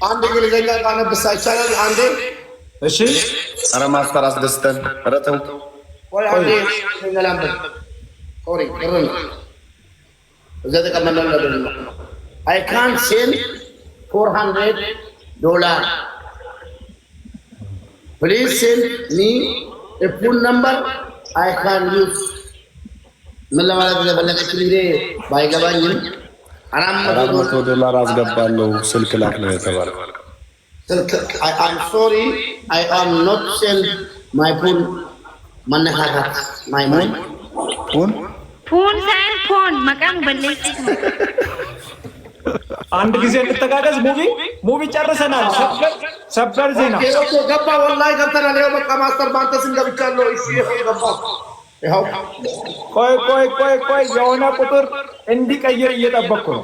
አንድ እንግሊዝኛ ባነብሳ ይቻላል? አንዴ። እሺ። ኧረ ማስተር አስደስተን፣ ኧረ ተው። ቆይ፣ አንዴ እንግሊዝኛ ላንብብ። Sorry፣ ቅር ነው እዛ ተቀመጥነው ነበር። አይ ካን ሴንድ $400. Please send me a phone number I can use. ምን ለማለት እንደፈለገች እንግዲህ ባይገባኝም 400 $400 አስገባለሁ፣ ስልክ ላክ ነው የተባለው። ስልክ። I am sorry, I am not send my phone መነካካት my phone. Phone. Phone ሳይሆን phone መቃም በለች። አንድ ጊዜ እንተጋገዝ። ሙቪ ሙቪ ጨርሰናል። ሰበር ሰበር ዜና። Okay፣ ገባ። ወላሂ ገብተናል። ይኸው በቃ ማስተር በአንተ ስም ገብቻለሁ። እሺ፣ ይኸው ገባ። ይኸው። ቆይ ቆይ ቆይ ቆይ፣ የሆነ ቁጥር እንዲቀይር እየጠበቅኩ ነው።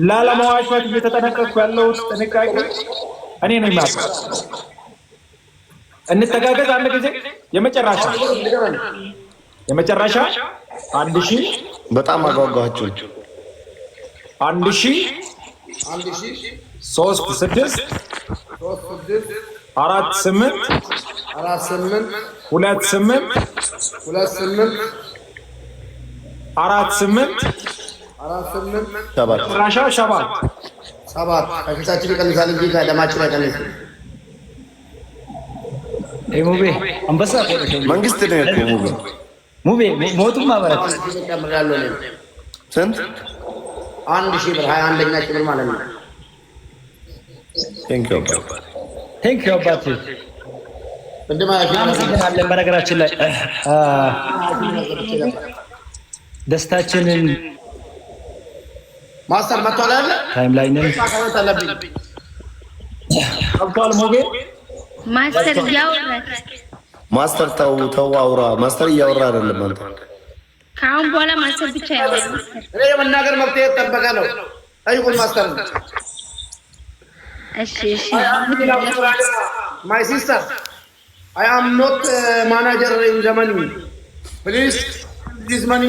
ላለመዋሸት እየተጠነቀቅኩ ያለሁት ጥንቃቄ እኔ ነው የማውቀው። እንተጋገዝ አንድ ጊዜ፣ የመጨረሻ የመጨረሻ 1000። በጣም አጓጓችሁ። 1000። 1000። 36። 36። 48። 48። 28። 28። 48። 48። 7። መጨረሻ 7። 7። ከኪሳችን ይቀንሳል እንጂ ከደማችን አይቀንስም። ሙቤ አንበሳ። መንግስት ነው እኮ ሙቤ። ሙቤ mootummaa ማለት። ጨምሬያለሁ እኔም። ስንት? 1000 ብር፣ 21ኛ ሺህ ብር ማለት ነው። Thank you አባት። Thank you አባቴ። ቅድም 20 ሺህ ብር እናመሰግናለን። በነገራችን ላይ ገብቼ ነበር። ደስታችንን ማስተር መጥቷል አይደለ? Time ላይ ነን። ማሳየት አለብኝ። ገብቷል ሙቤ። ማስተር እያወራች። ማስተር ተው ተው አውራ። ማስተር እያወራ አይደለም አንተ። ከአሁን በኋላ ማስተር ብቻ ያወራል። እኔ የመናገር መብት የተጠበቀ ነው። ጠይቁን ማስተር። እሺ። My sister, I am not manager in the money. Please, this money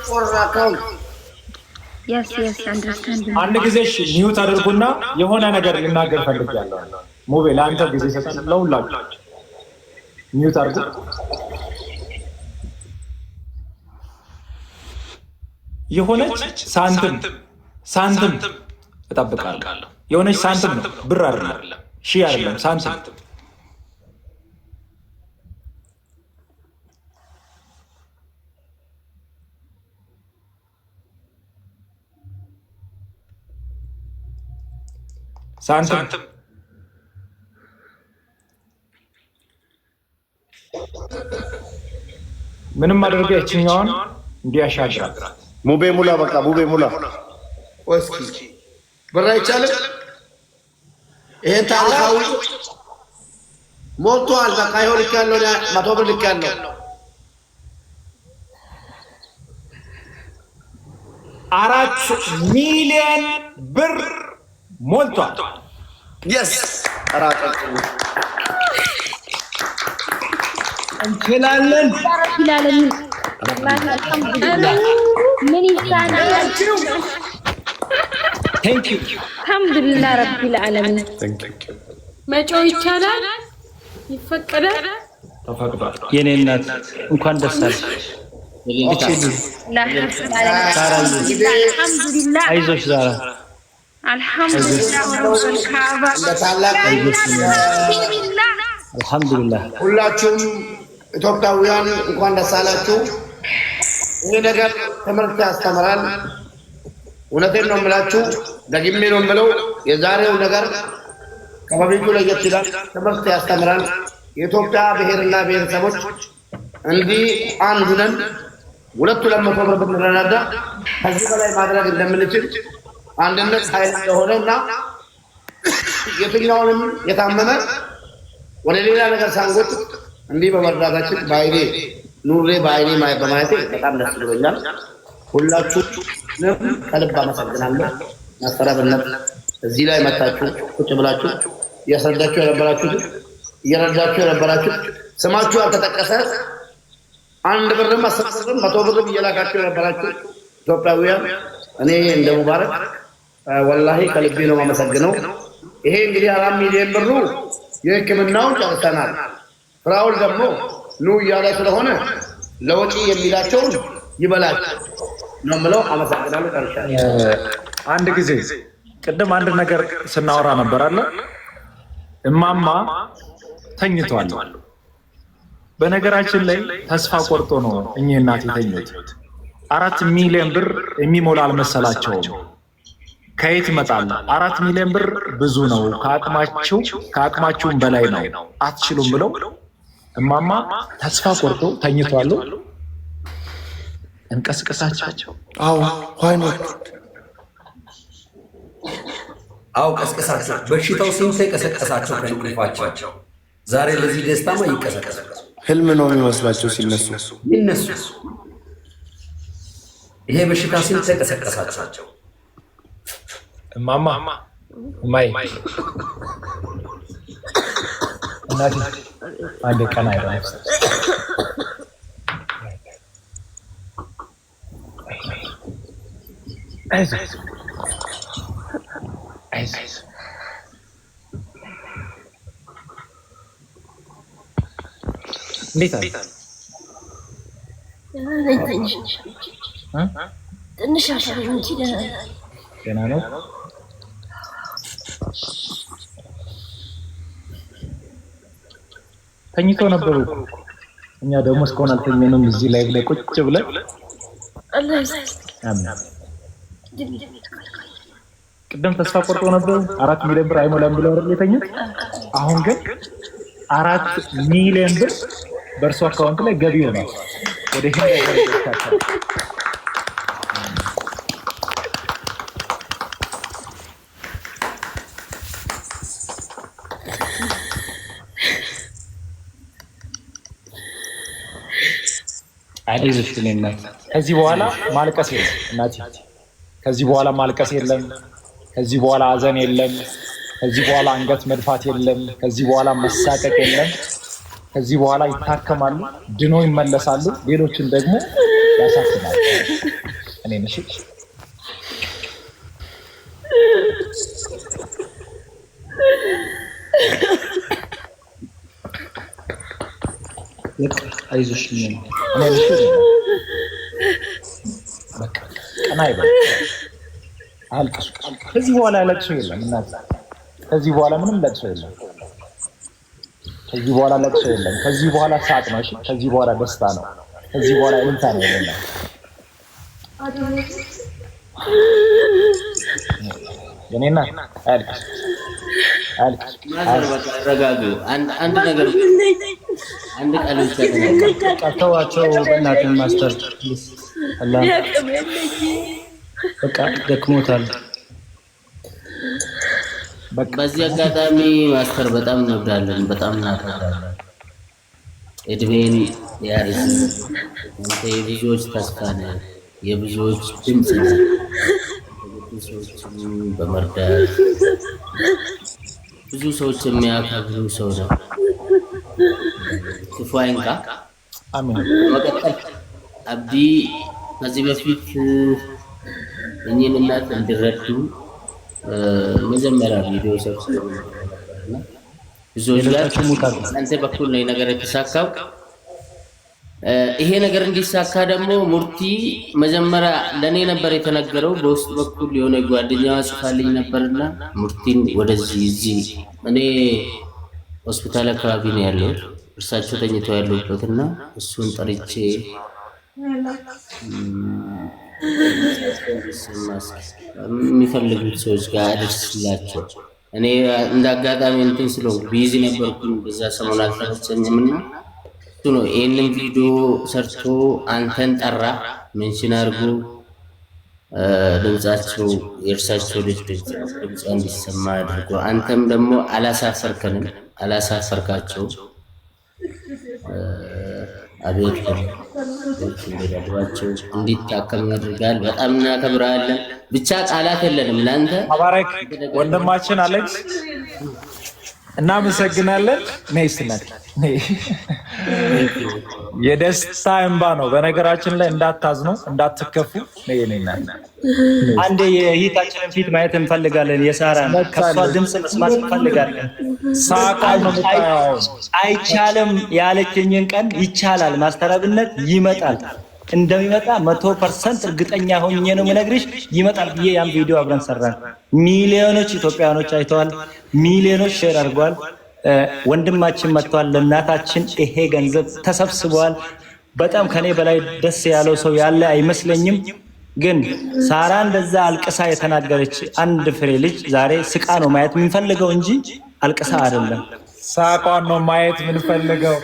for account. Yes, understand. አንድ ጊዜ እሺ mute አድርጉና የሆነ ነገር ልናገር ፈልጌያለሁ። ሙቤ ለአንተ ጊዜ ሰጠን፣ ለሁላችሁ mute አድርጉ። የሆነች ሳንቲም ሳንቲም እጠብቃለሁ። የሆነች ሳንቲም ነው፣ ብር አይደለም፣ ሺህ አይደለም፣ ሳንቲም። ሳንቲም። ምንም አድርገህ ይችኛዋን እንዲያሻግራት። ሙቤ ሙላ፣ በቃ ሙቤ ሙላ። እስኪ ብር አይቻልም። ይሄን ታሪካዊ ሞልቷል። በቃ ይኸው ልኬያለሁ፣ 100 ብር ልኬያለሁ። 4 ሚሊዮን ብር ሞልቷል። Yes. እንችላለን። ምን ይሳናል? Thank you. አልሐምዱሊላህ ረቢል ዓለሚን። መጮህ ይቻላል? ይፈቀዳል? ተፈቅዷል። የኔ እናት እንኳን ደስ አለሽ። አልሐምዱሊላህ። አይዞሽ ዛራ። አልሐምዱሊላህ ወረብል ካዕባ። እንደ ታላቅ አልሐምዱሊላህ። አልሐምዱሊላህ። ሁላችሁም ኢትዮጵያውያን እንኳን ደስ አላችሁ። ይህ ነገር ትምህርት ያስተምራል። እውነቴን ነው የምላችሁ፣ ደግሜ ነው የምለው። የዛሬው ነገር ከበፊቱ ለየት ይላል። ትምህርት ያስተምራል። የኢትዮጵያ ብሔርና ብሔረሰቦች እንዲህ አንድ ነን። ሁለት 200 ብር ብንረዳዳ ከዚህ በላይ ማድረግ እንደምንችል፣ አንድነት ኃይል እንደሆነ እና የትኛውንም የታመመ ወደ ሌላ ነገር ሳንጎት እንዲህ በመርዳታችን በአይኔ ኑሬ በአይኔ በማየቴ በጣም ደስ ብሎኛል። ሁላችሁንም ከልብ አመሰግናለሁ። ማስተራብነት እዚህ ላይ መታችሁ ቁጭ ብላችሁ እያስረዳችሁ የነበራችሁት፣ እየረዳችሁ የነበራችሁት፣ ስማችሁ ያልተጠቀሰ 1 ብርም 10 ብርም 100 ብርም እየላካችሁ የነበራችሁ ኢትዮጵያውያን እኔ እንደ ሙባረክ ወላሂ ከልቤ ነው የማመሰግነው። ይሄ እንግዲህ 4 ሚሊዮን ብሩ የሕክምናውን ጨርሰናል። ፍራውል ደግሞ ኑ እያለ ስለሆነ ለወጪ የሚላቸውን ይበላቸው ነው የምለው። አመሰግናለሁ። ጨርሻለሁ። አንድ ጊዜ ቅድም አንድ ነገር ስናወራ ነበር አለ፣ እማማ ተኝቷል። በነገራችን ላይ ተስፋ ቆርጦ ነው እኚህ እናት የተኙት። 4 ሚሊዮን ብር የሚሞላ አልመሰላቸውም። ከየት ይመጣል? 4 ሚሊዮን ብር ብዙ ነው፣ ከአቅማችሁ ከአቅማችሁም በላይ ነው፣ አትችሉም ብለው እማማ ተስፋ ቆርጦ ተኝቷሉ። እንቀስቅሳቸው። አዎ፣ why not? አዎ፣ ቀስቅሳቸው። በሽታው ስንት የቀሰቀሳቸው ከእንቅልፋቸው። ዛሬ ለዚህ ደስታማ ይቀሰቀሱ። ህልም ነው የሚመስላቸው ሲነሱ። ይነሱ። ይሄ በሽታ ስንት የቀሰቀሳቸው። እማማ፣ እማዬ፣ እናቴ፣ አንድ ቀን አይበል። አይዞህ፣ አይዞህ። እንዴት አለ? እ? ትንሽ አሻለኝ እንጂ ደህና ነኝ። ደህና ነው። ተኝተው ነበሩ እኮ። እኛ ደግሞ እስካሁን አልተኘንም። እዚህ ላይ ላይ ቁጭ ብለን። አላህ ይስጥህ። አሜን። ቅድም ተስፋ ቆርጦ ነበሩ። 4 ሚሊዮን ብር አይሞላም ብለው አይደል የተኙት? አሁን ግን 4 ሚሊዮን ብር በእርሱ account ላይ ገቢ ሆኗል። ወደ ህንድ ሀገር ይልካቸዋል። አይዞሽ የእኔ እናት። ከዚህ በኋላ ማልቀስ የለም እናቴ። ከዚህ በኋላ ማልቀስ የለም። ከዚህ በኋላ ሀዘን የለም። ከዚህ በኋላ አንገት መድፋት የለም። ከዚህ በኋላ መሳቀቅ የለም። ከዚህ በኋላ ይታከማሉ፣ ድኖ ይመለሳሉ። ሌሎችን ደግሞ ያሳክማሉ። እኔ እሺ። በቃ አይዞሽ የእኔ እናት። እኔ እሺ፣ በቃ ቀና ይበል። አልቅሱ። ከዚህ በኋላ ለቅሶ የለም እናት። ከዚህ በኋላ ምንም ለቅሶ የለም። ከዚህ በኋላ ለቅሶ የለም። ከዚህ በኋላ ሳቅ ነው። እሺ፣ ከዚህ በኋላ ደስታ ነው። ከዚህ በኋላ እልልታ ነው። የለም፣ የኔ እናት፣ አያልቅሱ፣ አያልቅሱ። ማዘር፣ በቃ ረጋጉ። አንድ አንድ ነገር፣ አንድ ቃል ብቻ ተናገር። በቃ ተዋቸው በእናትህ ማስተር፣ please። አላህ በቃ ደክሞታል። በዚህ አጋጣሚ ማስተር፣ በጣም እንወዳለን፣ በጣም እናከብራለን። እድሜን ያርዝም። አንተ የብዙዎች ተስፋ ነህ፣ የብዙዎች ድምፅ ነህ። ብዙ ሰዎችን በመርዳት ብዙ ሰዎች የሚያከብሩ ሰው ነው። ክፉ አይንካ። አሜን። በመቀጠል አብዲ፣ ከዚህ በፊት እኚህን እናት እንዲረዱ መጀመሪያ ቪዲዮ ሰርቶ ነበርና ብዙዎች ጋር ሌሎቻችሁ mute አድርጉ። አንተ በኩል ነው ነገር የተሳካው። ይሄ ነገር እንዲሳካ ደግሞ ሙርቲ መጀመሪያ ለእኔ ነበር የተነገረው። በውስጥ በኩል የሆነ ጓደኛዋ ጽፋልኝ ነበርና ሙርቲን ወደዚህ እዚህ እኔ ሆስፒታል አካባቢ ነው ያለው፣ እርሳቸው ተኝተው ያሉበትና እሱን ጠርቼ የሚፈልጉት ሰዎች ጋር አድርስላቸው። እኔ እንደ አጋጣሚ እንትን ስለሆንኩ busy ነበርኩኝ፣ በዛ ሰሞን አልተመቸኝም እና እሱ ነው ይህንን ቪዲዮ ሰርቶ አንተን ጠራ፣ mention አድርጎ ድምጻቸው የእርሳቸው ልጅ ድምጿ እንዲሰማ አድርጎ አንተም ደግሞ አላሳፈርከንም፣ አላሳፈርካቸው። አቤት እንዲረዷቸው እንዲታከም ያደርጋል። በጣም እናከብረሃለን። ብቻ ቃላት የለንም ለአንተ። ተባረክ ወንድማችን አሌክስ፣ እናመሰግናለን። ነይ እስቲ እናቴ። የደስታ እንባ ነው። በነገራችን ላይ እንዳታዝኑ፣ እንዳትከፉ። አንዴ የእህታችንን ፊት ማየት እንፈልጋለን። የሳራን ከሷ ድምፅ መስማት እንፈልጋለን። ሳቋን ነው የምታየው። አይቻልም ያለችኝን ቀን ይቻላል፣ ማስተር አብነት ይመጣል፣ እንደሚመጣ 100% እርግጠኛ ሆኜ ነው የምነግርሽ። ይመጣል ብዬ ያን ቪዲዮ አብረን ሰራን። ሚሊዮኖች ኢትዮጵያውያኖች አይተዋል። ሚሊዮኖች share አድርጓል። ወንድማችን መጥቷል። ለእናታችን ይሄ ገንዘብ ተሰብስበዋል። በጣም ከኔ በላይ ደስ ያለው ሰው ያለ አይመስለኝም። ግን ሳራ እንደዛ አልቅሳ የተናገረች አንድ ፍሬ ልጅ ዛሬ ስቃ ነው ማየት የምንፈልገው እንጂ አልቅሳ አይደለም። ሳቋን ነው ማየት የምንፈልገው።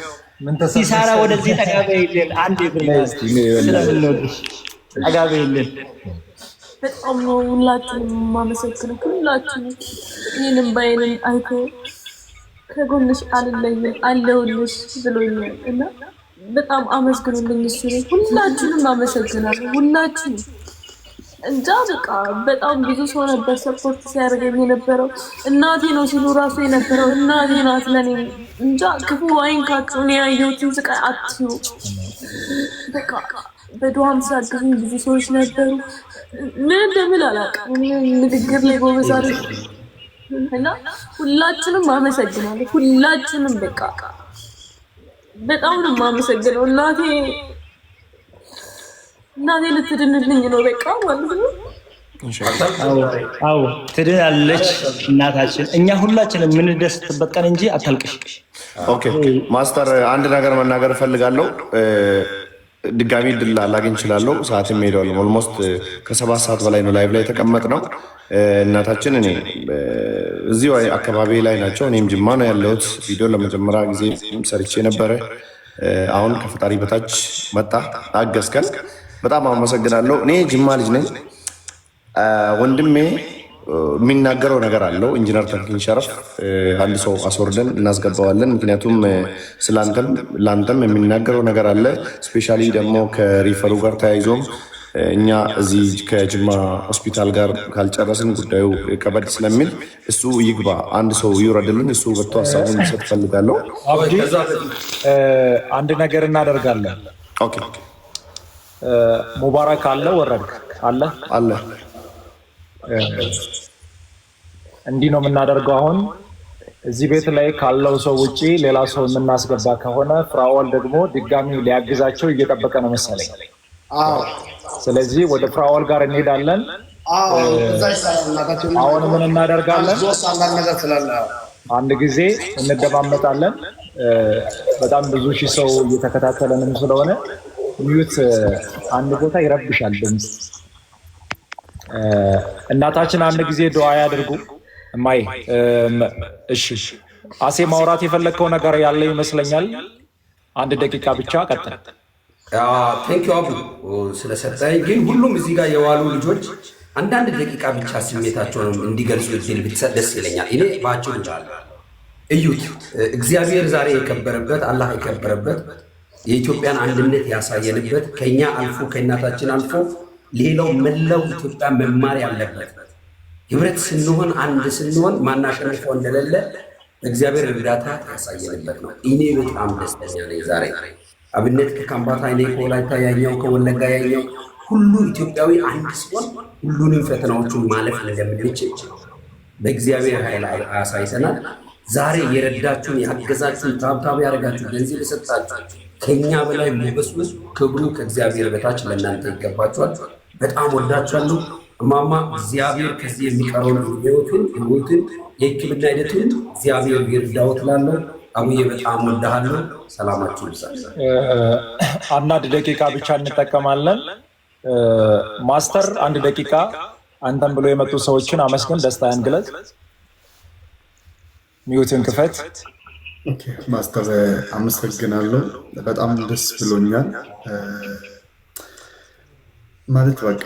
ምን ተሰማ? ሳራ ወደዚህ ጠጋ በይልን፣ አንድ ስለምንወድሽ ጠጋ በይልን። በጣም ነው ሁላችሁንም የማመሰግነው። ሁላችሁንም ይህንም ባይንም አይቶ ከጎንሽ አልለይም አለሁልሽ ብሎኛል እና በጣም አመስግኑልኝ። እሱ ሁላችሁንም አመሰግናለሁ። ሁላችሁንም እንጃ በቃ በጣም ብዙ ሰው ነበር support ሲያደርገኝ የነበረው። እናቴ ነው ሲሉ ራሱ የነበረው እናቴ ናት ለኔ። እንጃ ክፉ አይንካችሁ። እኔ ያየሁትን ስቃይ አትዩ። በቃ በዱዓም ሲያግዙኝ ብዙ ሰዎች ነበሩ። ምን እንደምል አላውቅም። ንግግር ላይ ጎበዝ አይደለሁም እና ሁላችንም አመሰግናለሁ። ሁላችንም በቃ በጣም ነው የማመሰግነው። እናቴ እናቴ ልትድንልኝ ነው በቃ ማለት ነው። አዎ ትድናለች እናታችን። እኛ ሁላችንም የምንደስትበት ቀን እንጂ አታልቅሽ። Okay ማስተር፣ አንድ ነገር መናገር እፈልጋለሁ። ድጋሚ እድል ላላገኝ እችላለሁ። ሰዓትም ሄደዋል። Almost ከ7 ሰዓት በላይ ነው live ላይ የተቀመጥነው። እናታችን እኔ እዚሁ አካባቢ ላይ ናቸው። እኔም ጅማ ነው ያለሁት። ቪዲዮ ለመጀመሪያ ጊዜ ሰርቼ ነበረ። አሁን ከፈጣሪ በታች መጣ፣ አገዝከን። በጣም አመሰግናለሁ። እኔ ጅማ ልጅ ነኝ። ወንድሜ የሚናገረው ነገር አለው። ኢንጂነር ተምኪን ሸረፍ አንድ ሰው አስወርደን እናስገባዋለን። ምክንያቱም ስለአንተም ለአንተም የሚናገረው ነገር አለ። Specially ደግሞ ከ refer ኡ ጋር ተያይዞም እኛ እዚህ ከጅማ ሆስፒታል ጋር ካልጨረስን ጉዳዩ ከበድ ስለሚል እሱ ይግባ፣ አንድ ሰው ይውረድልን፣ እሱ ወጥቶ ሀሳቡን እንዲሰጥ ፈልጋለሁ። አብዲ፣ አንድ ነገር እናደርጋለን። Okay። ሙባረክ አለ፣ ወረድክ አለ። አለ። እንዲህ ነው የምናደርገው። አሁን እዚህ ቤት ላይ ካለው ሰው ውጪ ሌላ ሰው የምናስገባ ከሆነ ፍራኦል ደግሞ ድጋሚ ሊያግዛቸው እየጠበቀ ነው መሰለኝ። ስለዚህ ወደ ፍራኦል ጋር እንሄዳለን። አሁን ምን እናደርጋለን? አንድ ጊዜ እንደማመጣለን። በጣም ብዙ ሺህ ሰው እየተከታተለንም ስለሆነ mute አንድ ቦታ ይረብሻል ድምፅ። እናታችን አንድ ጊዜ ዱዓ ያድርጉ። እማይ እሺ፣ አሴ ማውራት የፈለግከው ነገር ያለ ይመስለኛል። አንድ ደቂቃ ብቻ ቀጥል። Thank you አቡ ስለሰጠኝ። ግን ሁሉም እዚህ ጋር የዋሉ ልጆች አንዳንድ ደቂቃ ብቻ ስሜታቸውን እንዲገልጹ እድል ብትሰጥ ደስ ይለኛል። እኔ በአጭሩ እላለሁ። እዩት፣ እግዚአብሔር ዛሬ የከበረበት፣ አላህ የከበረበት፣ የኢትዮጵያን አንድነት ያሳየንበት፣ ከኛ አልፎ ከእናታችን አልፎ ሌላው መላው ኢትዮጵያ መማር ያለበት፣ ህብረት ስንሆን፣ አንድ ስንሆን ማናሸንፈው እንደሌለ እግዚአብሔር እርዳታ ያሳየንበት ነው። እኔ በጣም ደስተኛ ነኝ ዛሬ። አብነት ከካምባታ፣ እኔ ከወላይታ፣ ያኛው ከወለጋ፣ ያኛው ሁሉ ኢትዮጵያዊ አንድ ሲሆን ሁሉንም ፈተናዎቹን ማለፍ እንደምንችል በእግዚአብሔር ኃይል አሳይተናል። ዛሬ የረዳችሁን፣ ያገዛችሁን፣ tap tap ያደረጋችሁ፣ ገንዘብ የሰጣችሁ ከኛ በላይ ሞገሱ ክብሩ ከእግዚአብሔር በታች ለእናንተ ይገባችኋል። በጣም ወዳችኋለሁ። እማማ እግዚአብሔር ከዚህ የሚቀረውን ህይወትን የሕክምና ሂደቱን እግዚአብሔር ይርዳዎት እላለሁ። አቡዬ በጣም ወዳሃለሁ። ሰላማችሁ ይብዛ። አንዳንድ ደቂቃ ብቻ እንጠቀማለን። ማስተር፣ አንድ ደቂቃ አንተን ብሎ የመጡ ሰዎችን አመስግን፣ ደስታህን ግለጽ። Mute ን ክፈት። ማስተር አመሰግናለሁ። በጣም ደስ ብሎኛል። ማለት በቃ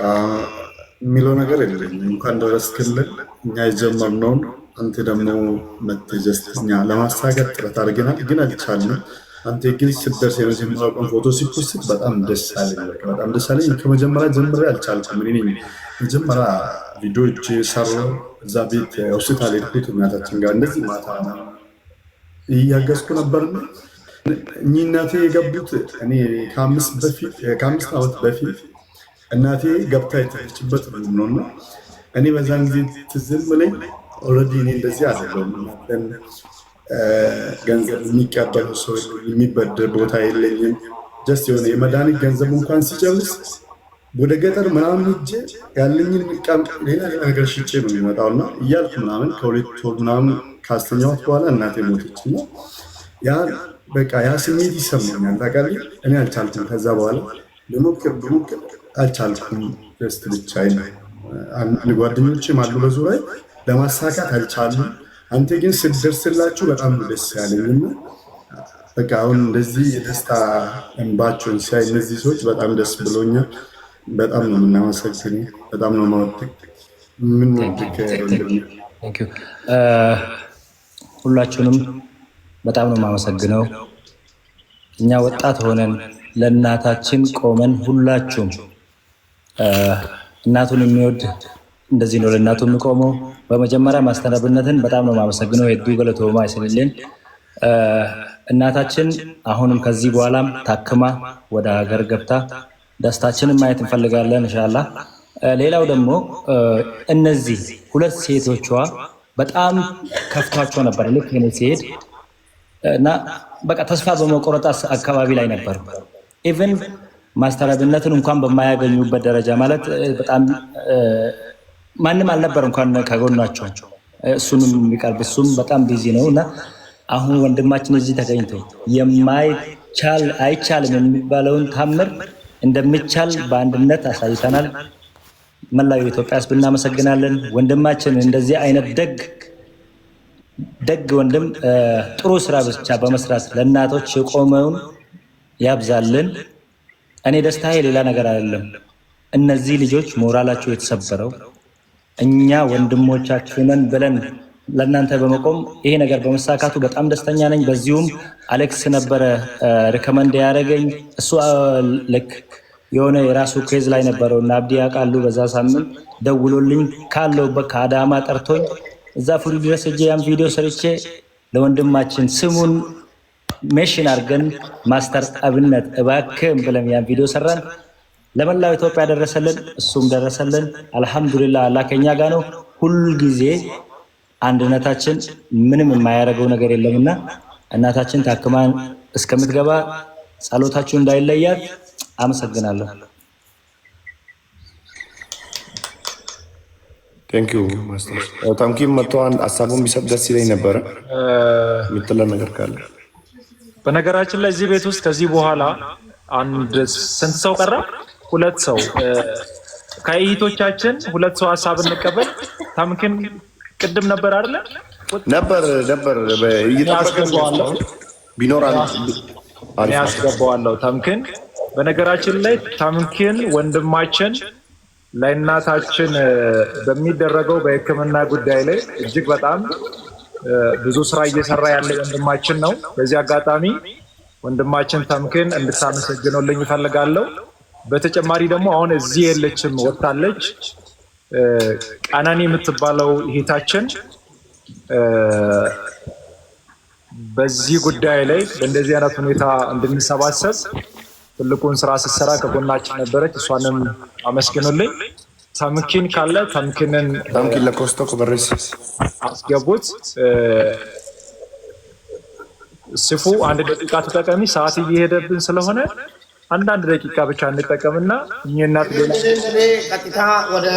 የሚለው ነገር የለኝም። እንኳን ደረስክልን። እኛ የጀመርነውን አንተ ደግሞ መተህ just እኛ ለማሳካት ጥረት አድርገናል፣ ግን አልቻልንም። አንተ ግን ስትደርስ የመጀመሪያው ቀን ፎቶ ሲ post በጣም ደስ አለኝ። በቃ በጣም ደስ አለኝ። ከመጀመሪያ ጀምሬ አልቻልኩም። እኔ ነኝ መጀመሪያ ቪዲዮዎች ሰራው፣ እዛ ቤት ሆስፒታል ሄድኩት እናታችን ጋር እንደዚህ ማታ እያገዝኩ ነበርና እኚህ እናቴ የገቡት እኔ ከ5 ዓመት በፊት እናቴ ገብታ የተኛችበት room ነው። እና እኔ በዛን ጊዜ ትዝ የሚለኝ already እኔ እንደዚህ አይደለሁም። እናንተን ገንዘብ የሚቀበሉ ሰው፣ የሚበድር ቦታ የለኝም። Just የሆነ የመድኃኒት ገንዘብ እንኳን ሲጨርስ ወደ ገጠር ምናምን ሄጄ ያለኝን ሌላ ሌላ ነገር ሽጬ ነው የሚመጣው። እና እያልኩ ምናምን ከ2 ወር ምናምን ካስተኛሁት በኋላ እናቴ ሞተች። እና ያ በቃ ያ ስሜት ይሰማኛል። ታውቃለህ፣ እኔ አልቻልኩም። ከዛ በኋላ ልሞክር ብሞክር አልቻልኩም። Just ብቻዬን፣ አንድ ጓደኞችም አሉ በዙሪያ፣ ለማሳካት አልቻሉም። አንተ ግን ስትደርስላችሁ በጣም ነው ደስ ያለኝ። እና በቃ አሁን እንደዚህ የደስታ እንባቸውን ሲያይ እነዚህ ሰዎች በጣም ደስ ብሎኛል። በጣም ነው የምናመሰግነው። በጣም ነው የምንወድህ ወንድሜ። ሁላችሁንም በጣም ነው የማመሰግነው። እኛ ወጣት ሆነን ለእናታችን ቆመን፣ ሁላችሁም እናቱን የሚወድ እንደዚህ ነው ለእናቱ የሚቆመው። በመጀመሪያ ማስተር አብነትን በጣም ነው የማመሰግነው። Hedduu galatoomaa isinilleen። እናታችን አሁንም ከዚህ በኋላም ታክማ ወደ ሀገር ገብታ ደስታችንን ማየት እንፈልጋለን ኢንሻአላህ። ሌላው ደግሞ እነዚህ ሁለት ሴቶቿ በጣም ከፍቷቸው ነበር ልክ እኔ ሲሄድ እና በቃ ተስፋ በመቆረጥ አካባቢ ላይ ነበር። Even ማስተር አብነትን እንኳን በማያገኙበት ደረጃ፣ ማለት በጣም ማንም አልነበር እንኳን ከጎናቸው እሱንም የሚቀርብ፣ እሱም በጣም busy ነው። እና አሁን ወንድማችን እዚህ ተገኝቶ የማይቻል፣ አይቻልም የሚባለውን ታምር እንደሚቻል በአንድነት አሳይተናል። መላው የኢትዮጵያ ሕዝብ እናመሰግናለን። ወንድማችን እንደዚህ አይነት ደግ ደግ ወንድም፣ ጥሩ ስራ ብቻ በመስራት ለእናቶች የቆመውን ያብዛልን። እኔ ደስታዬ ሌላ ነገር አይደለም። እነዚህ ልጆች ሞራላቸው የተሰበረው እኛ ወንድሞቻችሁ ነን ብለን ለእናንተ በመቆም ይሄ ነገር በመሳካቱ በጣም ደስተኛ ነኝ። በዚሁም አሌክስ ነበረ recommend ያደረገኝ። እሱ ልክ የሆነ የራሱ case ላይ ነበረው እና አብዲ ያውቃሉ። በዛ ሳምንት ደውሎልኝ ካለሁበት ከአዳማ ጠርቶኝ እዛ ፉሪ ድረስ ሄጄ ያን ቪዲዮ ሰርቼ ለወንድማችን ስሙን ሜሽን አድርገን ማስተር አብነት እባክህን ብለን ያን ቪዲዮ ሰራን። ለመላው ኢትዮጵያ ደረሰልን፣ እሱም ደረሰልን። አልሐምዱሊላህ፣ አላህ ከኛ ጋር ነው። ሁልጊዜ አንድነታችን ምንም የማያደርገው ነገር የለምና እናታችን ታክማ እስከምትገባ ጸሎታችሁ እንዳይለያት። አመሰግናለሁ። Thank you ማስተር። ታምኪን መጥቶ አንድ ሀሳቡን ቢሰጥ ደስ ይለኝ ነበረ። የምትለን ነገር ካለ። በነገራችን ላይ እዚህ ቤት ውስጥ ከዚህ በኋላ አንድ ስንት ሰው ቀረ? ሁለት ሰው፣ ከእህቶቻችን ሁለት ሰው ሀሳብ እንቀበል። ታምኪን ቅድም ነበር አይደለ? ነበር ነበር፣ እየጠበቅን ቢኖር። እኔ አስገባዋለሁ ታምኪን። በነገራችን ላይ ታምኪን ወንድማችን ለእናታችን በሚደረገው በሕክምና ጉዳይ ላይ እጅግ በጣም ብዙ ስራ እየሰራ ያለ ወንድማችን ነው። በዚህ አጋጣሚ ወንድማችን ተምኪን እንድታመሰግኑልኝ እፈልጋለሁ። በተጨማሪ ደግሞ አሁን እዚህ የለችም፣ ወጥታለች። ቀነኒ የምትባለው እህታችን በዚህ ጉዳይ ላይ በእንደዚህ አይነት ሁኔታ እንድንሰባሰብ ትልቁን ስራ ስትሰራ ከጎናችን ነበረች። እሷንም አመስግኑልኝ። ተምኪን ካለ ተምኪንን ተምኪን ለኮስቶ በሬስ አስገቡት። ስፉ አንድ ደቂቃ ተጠቀሚ። ሰዓት እየሄደብን ስለሆነ አንዳንድ ደቂቃ ብቻ እንጠቀምና እኚህ እናት ሌላ እኔ ቀጥታ ወደ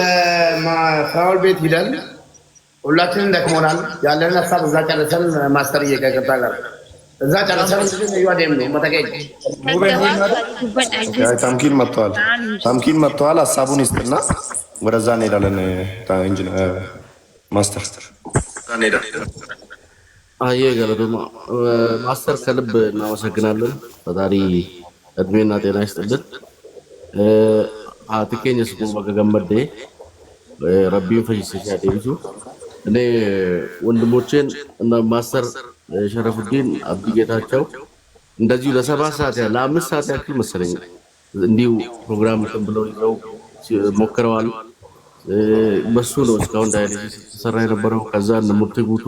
ፍራውል ቤት ሂደን ሁላችንም ደክሞናል። ያለንን ሀሳብ እዛ ጨርሰን፣ ማስተር እየገባ ጋር እዛ ጨርሰን እዩ ነው መተገኝ። ታምኪን መጥተዋል። ታምኪን መጥተዋል። ሀሳቡን ይስጥና ወደዛ እንሄዳለን። ማስተር። አየ galatoomaa ማስተር፣ ከልብ እናመሰግናለን። ፈጣሪ እድሜና ጤና ይስጥልን። Haati keenya sukuma baga gammadde, Rabbiin fayyisee haa deebisu። እኔ ወንድሞቼን እና ማስተር ሸረፉዲን፣ አብዲ ጌታቸው እንደዚሁ ለ7 ሰዓት፣ ለ5 ሰዓት ያክል መሰለኝ እንዲሁ ፕሮግራም እንትን ብለው ይዘው ሞክረዋል። በሱ ነው እስካሁን dialysis ሲሰራ የነበረው። ከዛ እነ ሙርቲ ጉቶ፣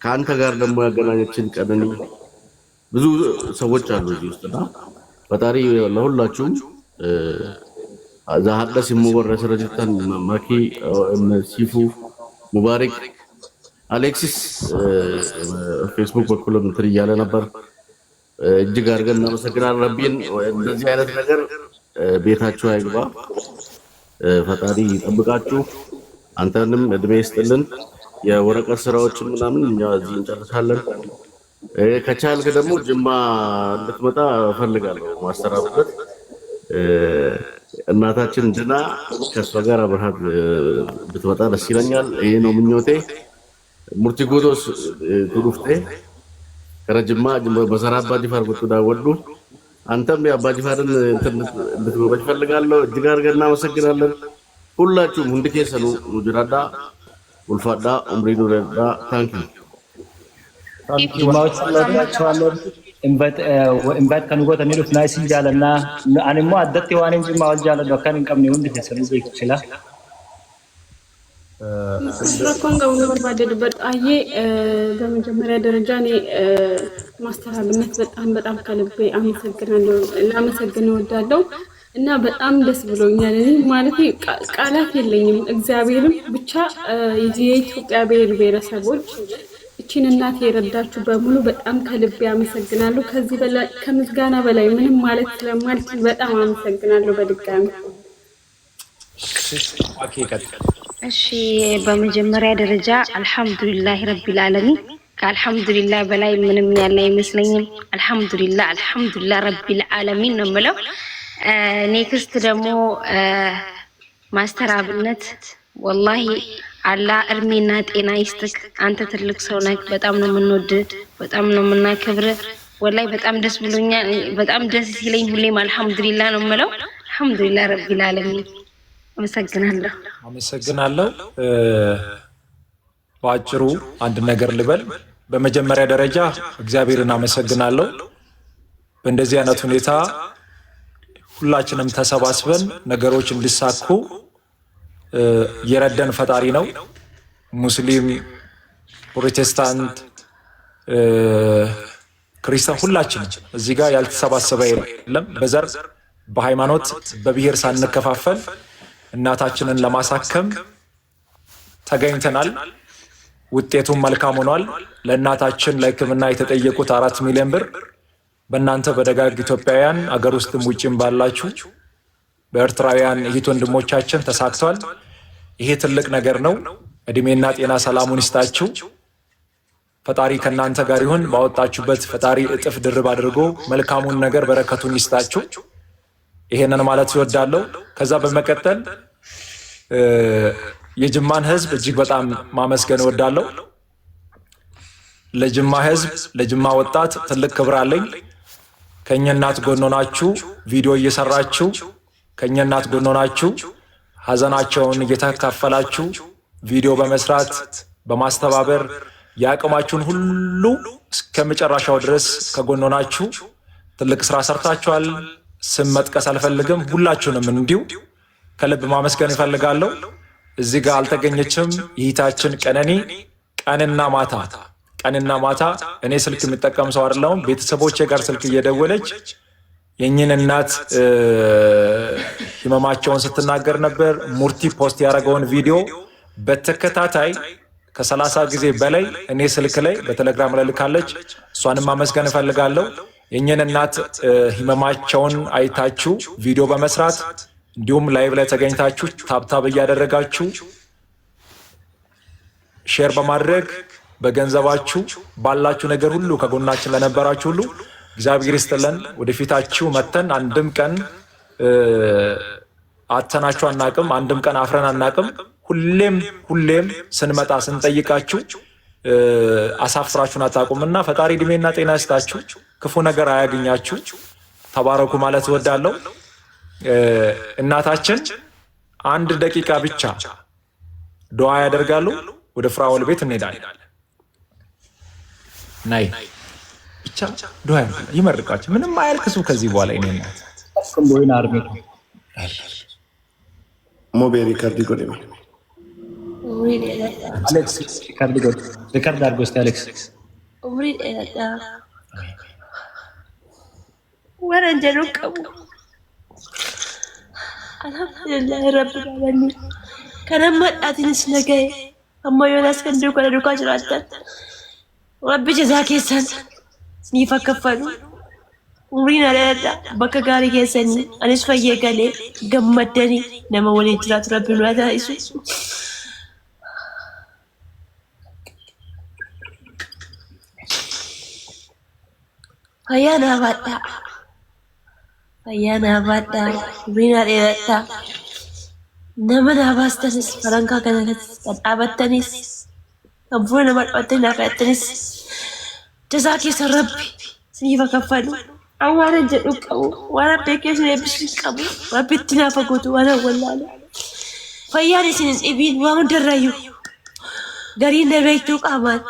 ከአንተ ጋር ደግሞ ያገናኘችን ቀነኒ ብዙ ሰዎች አሉ እዚህ ውስጥና ፈጣሪ ለሁላችሁም ዛሀደ ሲሙ ወረ ስረጅተን መኪ ሲፉ ሙባሪክ አሌክሲስ ፌስቡክ በኩልም እንትን እያለ ነበር። እጅግ አድርገን እናመሰግናለን። ረቢን እንደዚህ አይነት ነገር ቤታችሁ አይግባ። ፈጣሪ ይጠብቃችሁ። አንተንም እድሜ ይስጥልን። የወረቀት ስራዎችን ምናምን እኛ እዚህ እንጨርሳለን። ከቻልክ ደግሞ ጅማ እንድትመጣ እፈልጋለሁ። ማስተራብበት እናታችን ድና ከእሷ ጋር አብረሃት ብትመጣ ደስ ይለኛል። ይሄ ነው ምኞቴ። ሙርቲ ጉቶስ ቱሩፍቴ ከረጅማ በሰራ አባ ጅፋር ጉቱ ዳወሉ አንተም የአባ ጅፋርን እንድትጎበኝ እፈልጋለሁ። እጅግ አድርገን እናመሰግናለን። ሁላችሁም ሁንዲ ኬሰኑ ኑጅራዳ ኡልፋዳ ኡምሪ ኑረዳ ታንኪ ጅማዎች ስለወዳችኋለሁ። Invite kan gootanii dhufnaa isin jaalannaa. Ani immoo addatti waan hin jimmaa wal jaaladhu akkan hin qabne hundi keessanuu beeku sila. Rakkoon qabu barbaade dubbadhu. Ayyee በመጀመሪያ ደረጃ እኔ ማስተር አብነት በጣም በጣም ከልቤ አመሰግናለሁ፣ ላመሰግን እወዳለሁ እና በጣም ደስ ብሎኛል። እኔ ማለት ቃላት የለኝም። እግዚአብሔርም ብቻ የኢትዮጵያ ብሔር ብሔረሰቦች እቺን እናት የረዳችሁ በሙሉ በጣም ከልቤ አመሰግናለሁ። ከዚህ በላይ ከምስጋና በላይ ምንም ማለት ስለማልችል በጣም አመሰግናለሁ በድጋሚ። እሺ፣ በመጀመሪያ ደረጃ አልሐምዱሊላህ ረቢል ዓለሚን። ከአልሐምዱሊላህ በላይ ምንም ያለ አይመስለኝም። አልሐምዱሊላህ አልሐምዱሊላህ ረቢል ዓለሚን ነው የምለው። Next ደግሞ ማስተር አብነት ወላሂ አላህ እድሜና ጤና ይስጥክ። አንተ ትልቅ ሰው ነህ። በጣም ነው የምንወድ፣ በጣም ነው የምናከብር። ወላሂ በጣም ደስ ብሎኛል። በጣም ደስ ሲለኝ ሁሌም አልሐምዱሊላህ ነው የምለው። አልሐምዱሊላህ ረቢል ዓለሚን። አመሰግናለሁ። አመሰግናለሁ። በአጭሩ አንድ ነገር ልበል። በመጀመሪያ ደረጃ እግዚአብሔርን አመሰግናለሁ። በእንደዚህ አይነት ሁኔታ ሁላችንም ተሰባስበን ነገሮች እንዲሳኩ የረዳን ፈጣሪ ነው። ሙስሊም፣ ፕሮቴስታንት፣ ክርስቲያን ሁላችንም እዚህ ጋር ያልተሰባሰበ የለም። በዘር፣ በሃይማኖት፣ በብሔር ሳንከፋፈል እናታችንን ለማሳከም ተገኝተናል። ውጤቱም መልካም ሆኗል። ለእናታችን ለሕክምና የተጠየቁት 4 ሚሊዮን ብር በእናንተ በደጋግ ኢትዮጵያውያን አገር ውስጥም ውጭም ባላችሁ በኤርትራውያን እህት ወንድሞቻችን ተሳክቷል። ይሄ ትልቅ ነገር ነው። እድሜና ጤና ሰላሙን ይስጣችሁ። ፈጣሪ ከእናንተ ጋር ይሁን። ባወጣችሁበት ፈጣሪ እጥፍ ድርብ አድርጎ መልካሙን ነገር በረከቱን ይስጣችሁ። ይሄንን ማለት እወዳለሁ። ከዛ በመቀጠል የጅማን ህዝብ እጅግ በጣም ማመስገን እወዳለሁ። ለጅማ ህዝብ፣ ለጅማ ወጣት ትልቅ ክብር አለኝ። ከእኛ እናት ጎን ሆናችሁ ቪዲዮ እየሰራችሁ፣ ከእኛ እናት ጎን ሆናችሁ ሀዘናቸውን እየተካፈላችሁ ቪዲዮ በመስራት በማስተባበር የአቅማችሁን ሁሉ እስከ መጨረሻው ድረስ ከጎን ሆናችሁ ትልቅ ስራ ሰርታችኋል። ስም መጥቀስ አልፈልግም። ሁላችሁንም እንዲሁ ከልብ ማመስገን እፈልጋለሁ። እዚህ ጋር አልተገኘችም እህታችን ቀነኒ። ቀንና ማታ ቀንና ማታ እኔ ስልክ የምጠቀም ሰው አይደለሁም። ቤተሰቦቼ ጋር ስልክ እየደወለች የእኝን እናት ህመማቸውን ስትናገር ነበር። ሙርቲ post ያደረገውን ቪዲዮ በተከታታይ ከ30 ጊዜ በላይ እኔ ስልክ ላይ በቴሌግራም ላይ ልካለች። እሷንም ማመስገን እፈልጋለሁ። የእኝን እናት ህመማቸውን አይታችሁ ቪዲዮ በመስራት እንዲሁም live ላይ ተገኝታችሁ tap tap እያደረጋችሁ share በማድረግ በገንዘባችሁ ባላችሁ ነገር ሁሉ ከጎናችን ለነበራችሁ ሁሉ እግዚአብሔር ይስጥልን። ወደፊታችሁ መተን አንድም ቀን አተናችሁ አናቅም። አንድም ቀን አፍረን አናቅም። ሁሌም ሁሌም ስንመጣ ስንጠይቃችሁ አሳፍራችሁን አታውቁም እና ፈጣሪ እድሜና ጤና ይስጣችሁ፣ ክፉ ነገር አያግኛችሁ። ተባረኩ ማለት እወዳለሁ። እናታችን አንድ ደቂቃ ብቻ ዱዓ ያደርጋሉ። ወደ ፍራኦል ቤት እንሄዳለን። ናይ ብቻ ዱዓ ይመርቃቸው። ምንም አያልቅሱ ከዚህ በኋላ የእኔ እናት። ሙቤ record godhi። አሌክስ record godhi፣ record አድርጎ እስኪ አሌክስ። Umrii dheeradhaa. Waan jedhu qabu. Alhamdulillah rabbil alamin. Kan amma hadhaatiinis na gahe, amma yoonaas kan duukaa duukaa jiraattan. Rabbi jazaa keessan niif akka kaffalu. Umriin dheeradha, bakka gaarii keessanii anis fayyee galee gammaddanii nama waliin jiraatu rabbi nu haa taasisu. Fayyaa naa baadhaa. Fayyaa naa baadhaa. Umrii naa dheeradhaa. Nama naa baastanis, farankaa kana kan dhaabattanis, kan fuula nama dhabattanii naa kadhattanis, jazaa keessan rabbi isiniif haa kaffalu. An waan an jedhu hin qabu. Waan an beekee isin eebbisu hin qabu. Rabbi itti naaf haa guutu waan an wallaale. Fayyaan isin hin dhibiin waa hundarrayyuu. Gariin na beektuu qaamaan.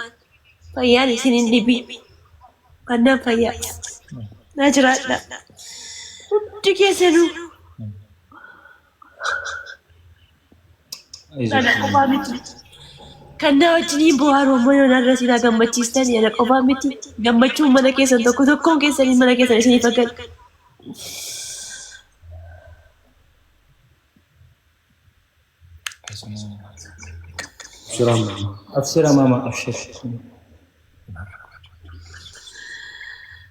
Fayyaan isin hin dhibiin. Annaan fayyaa. Naa jiraadha. Hundi keessanuu. Ana qofaa miti. Kan na wajjiniin bohaaru ammoo yoo narra isin haa gammachiistan, ana qofaa miti. Gammachuun mana keessan tokko tokkoon keessanii mana keessan isiniif haa galu. Abshira mama, abshir.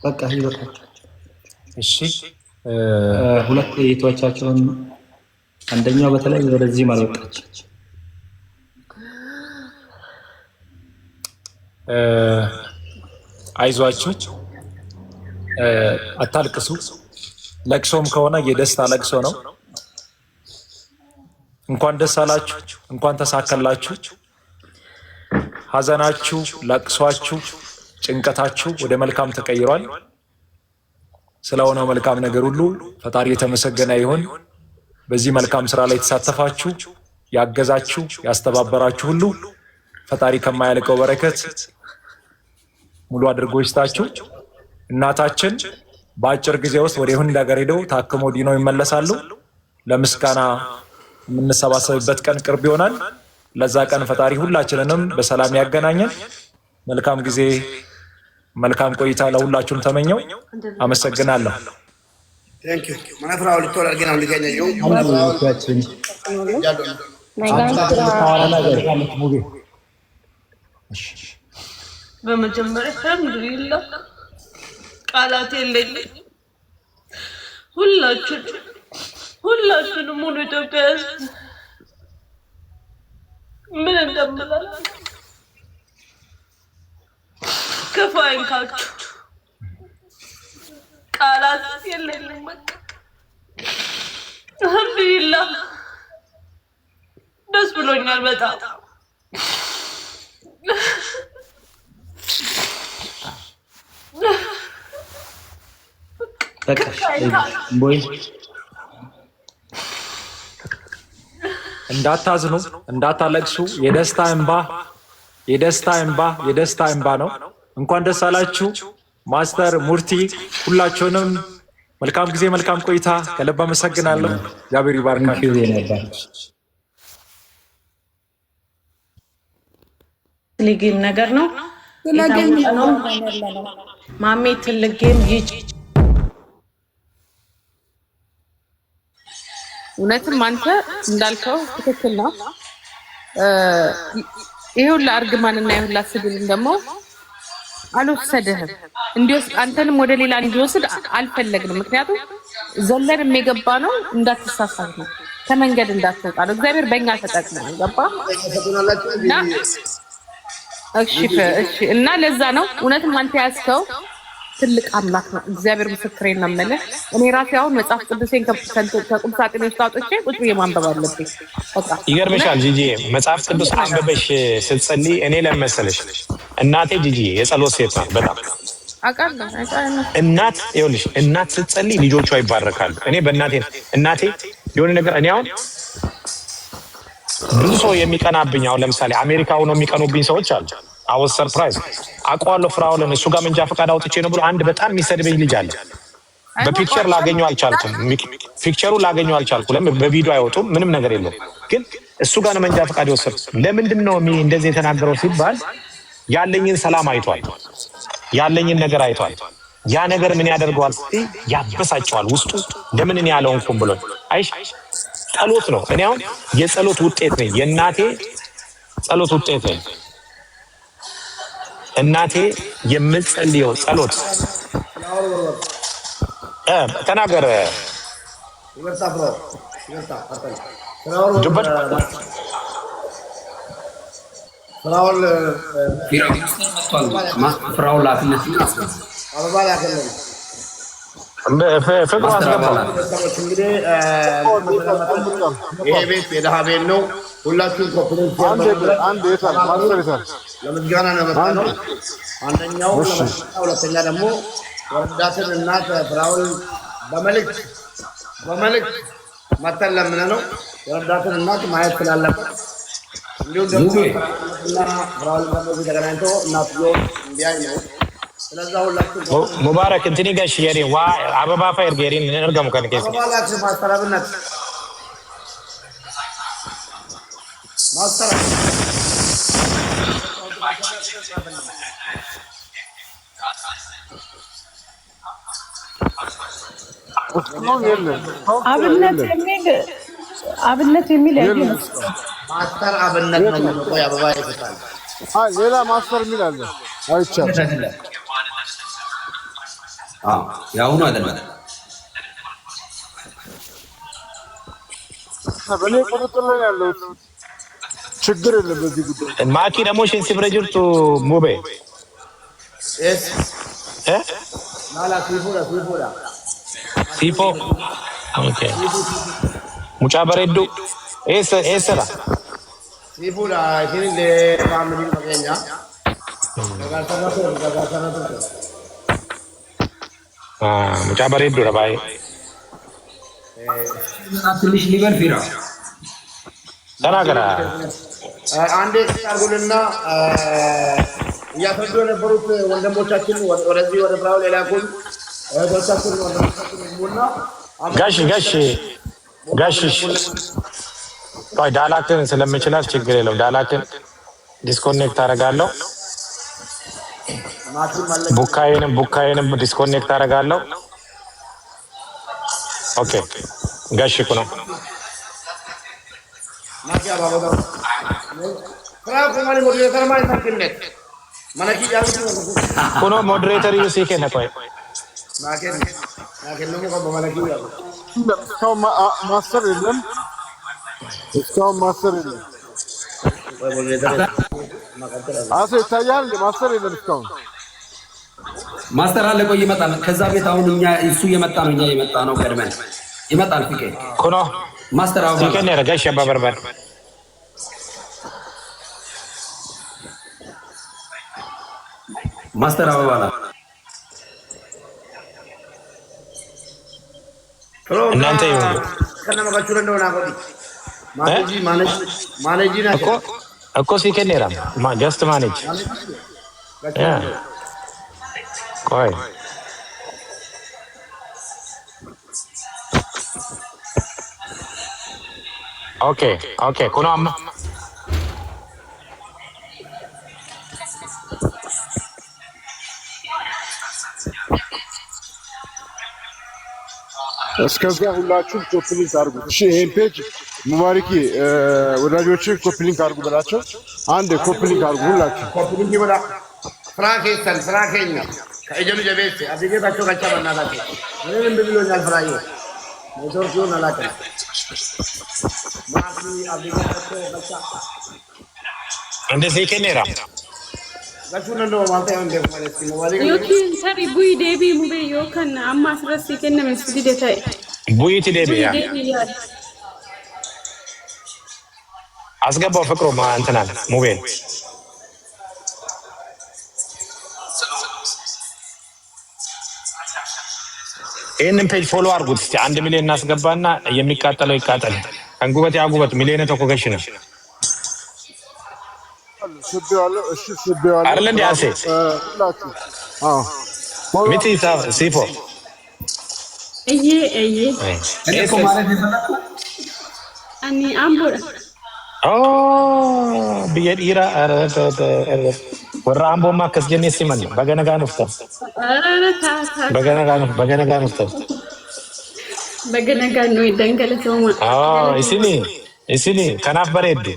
በቃ ይበቃል። እሺ። ሁለት እህቶቻቸውን፣ አንደኛው በተለይ ወደዚህም አልወጣች። አይዟችሁ፣ አታልቅሱ። ለቅሶም ከሆነ የደስታ ለቅሶ ነው። እንኳን ደስ አላችሁ፣ እንኳን ተሳካላችሁ። ሐዘናችሁ፣ ለቅሷችሁ፣ ጭንቀታችሁ ወደ መልካም ተቀይሯል። ስለሆነው መልካም ነገር ሁሉ ፈጣሪ የተመሰገነ ይሁን። በዚህ መልካም ስራ ላይ የተሳተፋችሁ፣ ያገዛችሁ፣ ያስተባበራችሁ ሁሉ ፈጣሪ ከማያልቀው በረከት ሙሉ አድርጎ ይስጣችሁ። እናታችን በአጭር ጊዜ ውስጥ ወደ ህንድ ሀገር ሄደው ታክሞ ዲነው ይመለሳሉ። ለምስጋና የምንሰባሰብበት ቀን ቅርብ ይሆናል። ለዛ ቀን ፈጣሪ ሁላችንንም በሰላም ያገናኘን። መልካም ጊዜ፣ መልካም ቆይታ ለሁላችሁም ተመኘው። አመሰግናለሁ። Thank you. Mana firaa walitti wal argina hundi keenya iyyuu. Mana firaa walitti. በመጀመሪያ አልሐምዱሊላህ፣ ቃላት የለኝም። ሁላችን ሁላችንም ሙሉ ኢትዮጵያ ሕዝብ ምን እንደምላል፣ ክፉ አይንካችሁ። ቃላት የለኝም። በቃ አልሐምዱሊላህ ደስ ብሎኛል በጣም። በቃ ቦይ። እንዳታዝኑ፣ እንዳታለቅሱ። የደስታ እንባ፣ የደስታ እንባ፣ የደስታ እንባ ነው። እንኳን ደስ አላችሁ ማስተር ሙርቲ፣ ሁላችሁንም መልካም ጊዜ፣ መልካም ቆይታ። ከልብ አመሰግናለሁ። እግዚአብሔር ይባርካችሁ። Game ነገር ነው፣ የታወቀ ነው። ማሜ ትልቅ game ይጭ እውነትም አንተ እንዳልከው ትክክል ነው። ይሄ ሁላ እርግማንና ይሄ ሁላ ስድብን ደግሞ አልወሰድህም። እንዲወስድ አንተንም ወደ ሌላ እንዲወስድ አልፈለግንም። ምክንያቱም ዘለን የሚገባ ነው፣ እንዳትሳሳት ነው፣ ከመንገድ እንዳትወጣ ነው። እግዚአብሔር በእኛ ተጠቅሟል። ገባ እና እሺ። እና ለዛ ነው እውነትም አንተ ያዝከው ትልቅ አምላክ ነው። እግዚአብሔር ምስክሬን ነው የምልህ። እኔ ራሴ አሁን መጽሐፍ ቅዱሴን ከቁም ሳጥኔ ውስጥ አውጥቼ ቁጭ ብዬ ማንበብ አለብኝ። በቃ። ይገርምሻል ጂጂ፣ መጽሐፍ ቅዱስ አንብበሽ ስትጸልይ፣ እኔ ለመሰለሽ እናቴ ጂጂ የጸሎት ሴት ናት በጣም። አውቃለሁ አውቃለሁ። እናት፣ ይኸውልሽ፣ እናት ስትጸልይ ልጆቿ ይባረካሉ። እኔ በእናቴ፣ እናቴ የሆነ ነገር፣ እኔ አሁን ብዙ ሰው የሚቀናብኝ፣ አሁን ለምሳሌ አሜሪካ ሆኖ የሚቀኑብኝ ሰዎች አሉ። I was surprised። አውቀዋለሁ ፍራውልን፣ እሱ ጋር መንጃ ፈቃድ አውጥቼ ነው ብሎ አንድ በጣም የሚሰድበኝ ልጅ አለ። በ picture ላገኘው አልቻልኩም። Picture ኡ ላገኘው አልቻልኩም። ለምን በቪዲዮ አይወጡም? ምንም ነገር የለውም። ግን እሱ ጋር ነው መንጃ ፈቃድ የወሰድኩት። ለምንድን ነው እንደዚህ የተናገረው ሲባል ያለኝን ሰላም አይቷል፣ ያለኝን ነገር አይቷል። ያ ነገር ምን ያደርገዋል ስትይ ያበሳጨዋል። ውስጡ ለምን እኔ ያለሆንኩም ብሎ አይሽ ጸሎት ነው። እኔ አሁን የጸሎት ውጤት ነኝ። የእናቴ ጸሎት ውጤት ነኝ። እናቴ የምጸልየው ጸሎት ተናገረ። ዱበት። ፍራውል። ፍራውል ላክለትና አስገባ። አበባ ላከልን። ፍቅሩ አስገባው። እንግዲህ ይሄ ቤት የድሃ ቤት ነው። ሁላችሁም copy link ለምስጋና ነው የመጣነው። አንደኛው ለምስጋና፣ ሁለተኛ ደግሞ ወረዳትን እናት ፍራውል በመልእክት መተን ለምነ ነው የረዳትን እናት ማየት ስላለበት እንዲሁም ደግሞ እና ፍራውል ደግሞ ተገናኝቶ እናትየውን እንዲያይ ነው። ስለዛ ሁላችሁ ሙባረክ እንትኒ ገሽ የሪ ዋ አበባ ፈ ኤርጌሪን ergamu kan keessa አበባ ላክ። ማስተር አብነት፣ ማስተር። እስካሁን የለም። አብነት የሚል፣ አብነት የሚል ያየ ማስተር አብነት ነው የሚለው። ቆይ አበባ ይሰጣል። አይ ሌላ ማስተር የሚል አለ። አይቻልም። የአሁኑ አይደለም። በእኔ ቁጥጥር ላይ ያለሁት፣ ችግር የለም በዚህ ጉዳይ። ማኪ ደግሞ isheen si bira jirtu ሙቤ እ ላላ ሲፉዳ ሲፉዳ። ሲፎ፣ okay፣ mucaa bareedduu eessa eessadha? ሲፉዳ isinillee family fageenya gargaarsarra ture, gargaarsarra turte. Mucaa bareedduudha baay'ee. ትንሽ ሊበል ፊራ። ተናገራ። አንዴ አድርጉልና እያስረዱ የነበሩት ወንድሞቻችን ወደዚህ ወደ ፍራውል የላኩን እህቶቻችን ወንድሞቻችን ይግቡና ጋሽ ጋሽ ጋሽ ቆይ፣ ዳላክን ስለምችላት ችግር የለውም። ዳላክን disconnect አደርጋለሁ። ቡካዬንም disconnect አደርጋለሁ። Okay ጋሽ እኮ ነው። ማኪ አባበጋ ፍራው ከማሊ moderator ማለት ታክነት ማለኪ ያሉት ኩኖ moderator ዩ ሲኬነ ቆይ። ማከን ማከን ነው ማለኪ ያሉ። እስካሁን ማስተር የለም። እስካሁን ማስተር የለም። አሴ ይታያል። ማስተር የለም እስካሁን። ማስተር አለ። ቆይ ይመጣል። ከዛ ቤት አሁን እኛ እሱ እየመጣ ነው፣ እኛ የመጣ ነው ቀድመን ይመጣል። ፍቄ። ኩኖ ማስተር አበባ ሲኬነ ጋሽ አባ በርበር። ማስተር አበባ ላ እናንተ ይሁን። ከነመጋቹ እንደሆነ አቆዲ manage manage manage ና እኮ እኮ ሲኬኔራ just manage፣ yeah ቆይ። Okay, ኩኖ አማ እስከዛ ሁላችሁም copy link አድርጉት። እሺ ይሄን page ሙባሪኪ ወዳጆችን copy link አድርጉ በላቸው። አንድ copy link አድርጉ ሁላችሁ። Copy link ይበላ ፍራ ኬሰን ፍራ ኬኛ ከእጀኑ ጀቤስ አብጌታቸው ከቻ በእናታቸው ምንም እምቢ ብሎኛል። ፍራዬ ኔትወርክ ይሁን አላውቅም። ማኪ አብጌታቸው ከቻ እንደ ሲኬኔራ ገቹን እንደው ማለት ነው እንደ ማለት ነው። Yookiin tarii bu'ii deebii mubee yookaan amma asirratti kenname si dide ta'e. ቡይቲ ዴቢ Bu'ii yeah deebii yaada. አስገባው ፍቅሩ እንትናን ሙቤን። ይህንን page follow አድርጉት እስቲ፣ 1 ሚሊዮን እናስገባና የሚቃጠለው ይቃጠል። ከንጉበት ያጉበት ሚሊዮን ተኮ ገሽ ነው። ስቤዋለሁ። እሺ ስቤዋለሁ። አይደለ እንዴ አሴ? ሁላችሁ አዎ ሚቲ ሲፎ። Eyyee, eyyee. እኔ እኮ ማለት የፈለኩት Ani Amboodha. ኦ biyya dhiiraa ኧረ ኧረ ኧረ። Warra Amboo akkas jennee simanna. Baga nagaa nuuf ta'e. ኧረ ታ Baga nagaa nuuf, baga nagaa nuuf ta'e. Baga nagaan nu iddan, galatooma. Isini kanaaf bareeddu.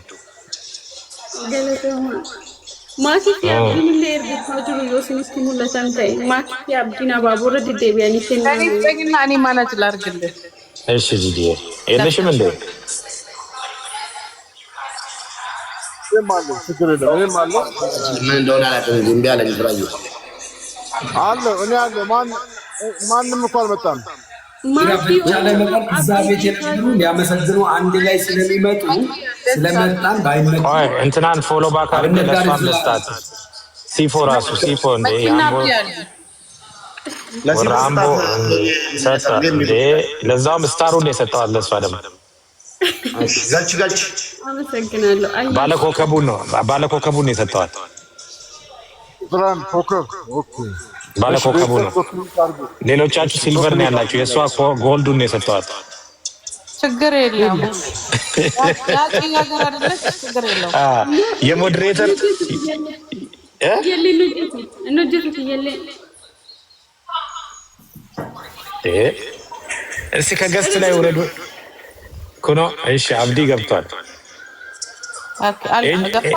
Galatooma. Maatii fi Abdiin illee ergachaa jiru yoo isinitti mul'atan ta'e, maatii fi Abdiin abaaboorra deddeebi'anii እኔ kennaa. ስጠኝና እኔ manage ላድርግልህ። እሺ ጂጂዬ የለሽም እንዴ? እኔም አለሁ፣ ችግር የለም። እኔም አለሁ። ምን እንደሆነ አላውቅም። እምቢ አለኝ ፍራዩ። አለሁ፣ እኔ አለሁ። ማንም እኮ አልመጣም። በተቻለ መጠን እዛ ቤት የነበሩ ሊያመሰግኑ አንድ ላይ ስለሚመጡ ስለመጣን ባይመጡ ቆይ እንትናን follow back አድርጌ አብነት ጋር ለእሷም ልስጣት። ሲፎ ራሱ ሲፎ እንዴ መኪና የአምቦ አብዲ አሉ። ወራ አምቦ ሰጠ እንዴ? ለዛውም star ኡን ነው የሰጠዋት። ለእሷ ደግሞ ገልች ገልች። አመሰግናለሁ። አይ ባለኮከቡን ነው የሰጠዋት። ቁጥራን ኮከብ፣ okay። ባለኮከቡ ነው። Copy link አድርጉ። ሌሎቻችሁ silver ነው ያላችሁ። የእሷ gold ኡን ነው የሰጠዋት። ችግር የለውም። ያቂ ሀገር አይደለች፣ ችግር የለውም። የ moderator እ? እንወጀቱት እየለ። እ? እስኪ ከ guest ላይ ውረዱ። ኩኖ እሺ፣ አብዲ ገብቷል። Okay፣ ገባ።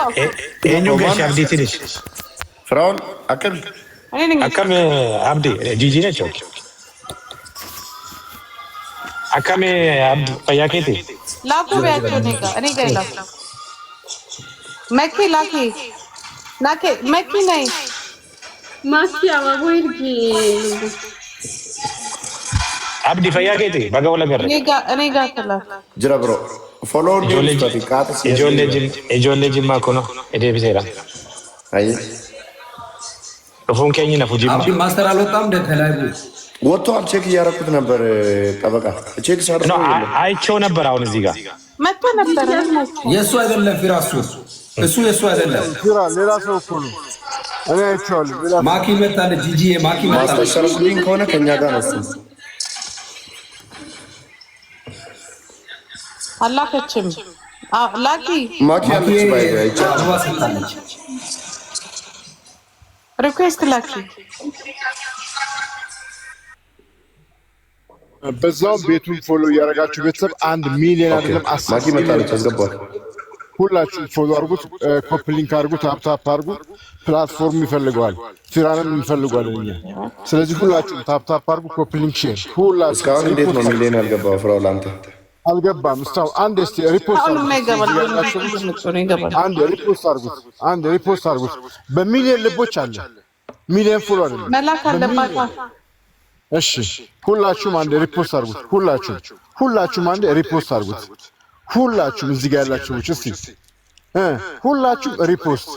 Eenyu ገሽ አብዲ ትንሽ ፍራውን akkam እኔ ነኝ። Akkam አብዲ፣ ጂጂ ነች። Okay፣ akkam አብዲ፣ fayyaa keeti? ላኩ ቢያቸው እኔ ጋ ይላኩ። መኪ ላኪ ናኬ መኪ ነይ። ማኪ abaaboo ergi. አብዲ፣ fayyaa keeti? Baga wal agarre. እኔ ጋ ትላክ። Jira bro, follow. Ijoollee Jimmaa kuno deebiseera. አይ። Dhufuun keenya nafu Jimma. አብዲ ማስተር አልወጣም እንደ ከላይ? ወጥቷል። Check እያደረኩት ነበር። ጠበቃ check ሳደርገው የለም። አይቼው ነበር። አሁን እዚህ ጋር መጥቶ ነበረ። የእሱ አይደለም ፊራ፣ እሱ የእሱ አይደለም። ፊራ ሌላ ሰው እኮ ነው። እኔ አይቼዋለሁ። ሌላ ሰው። ማኪ መጣለች። ጂጂ ማኪ ማስተር መጣለች። ሸረፉዲን ከሆነ ከኛ ጋር ነው እሱ። አላከችም። ላኪ። ማኪ ማኪ አለች ባይ አይቻልም። አበባ ሰጥታለች። Request ላኪ። በዛውም ቤቱን follow እያደረጋችሁ ቤተሰብ፣ 1 ሚሊዮን አይደለም 10 ማኪ ሚሊዮን መጣለች፣ አስገቧት። ሁላችሁም follow አድርጉት፣ copy link አድርጉት፣ tap tap አድርጉ። Platform ይፈልገዋል፣ ፊራንም እንፈልገዋለን እኛ። ስለዚህ ሁላችሁም tap tap አድርጉ፣ copy link፣ share ሁላችሁም። እስካሁን እንዴት ነው ሚሊዮን ያልገባው? ፍራው አንተ አልገባም እስካሁን። አንድ እስቲ repost አሁንማ አድርጉት። ይገባል። ያላችሁ መጥቶ ነው ይገባል። አንድ repost አድርጉት፣ አንድ repost አድርጉት። በሚሊዮን ልቦች አለ፣ ሚሊዮን follow አይደለም መላክ አለባታ። እሺ ሁላችሁም አንድ repost አድርጉት። ሁላችሁም፣ ሁላችሁም አንድ repost አድርጉት። ሁላችሁም እዚህ ጋር ያላችሁ ሰዎች እስቲ ሁላችሁም repost፣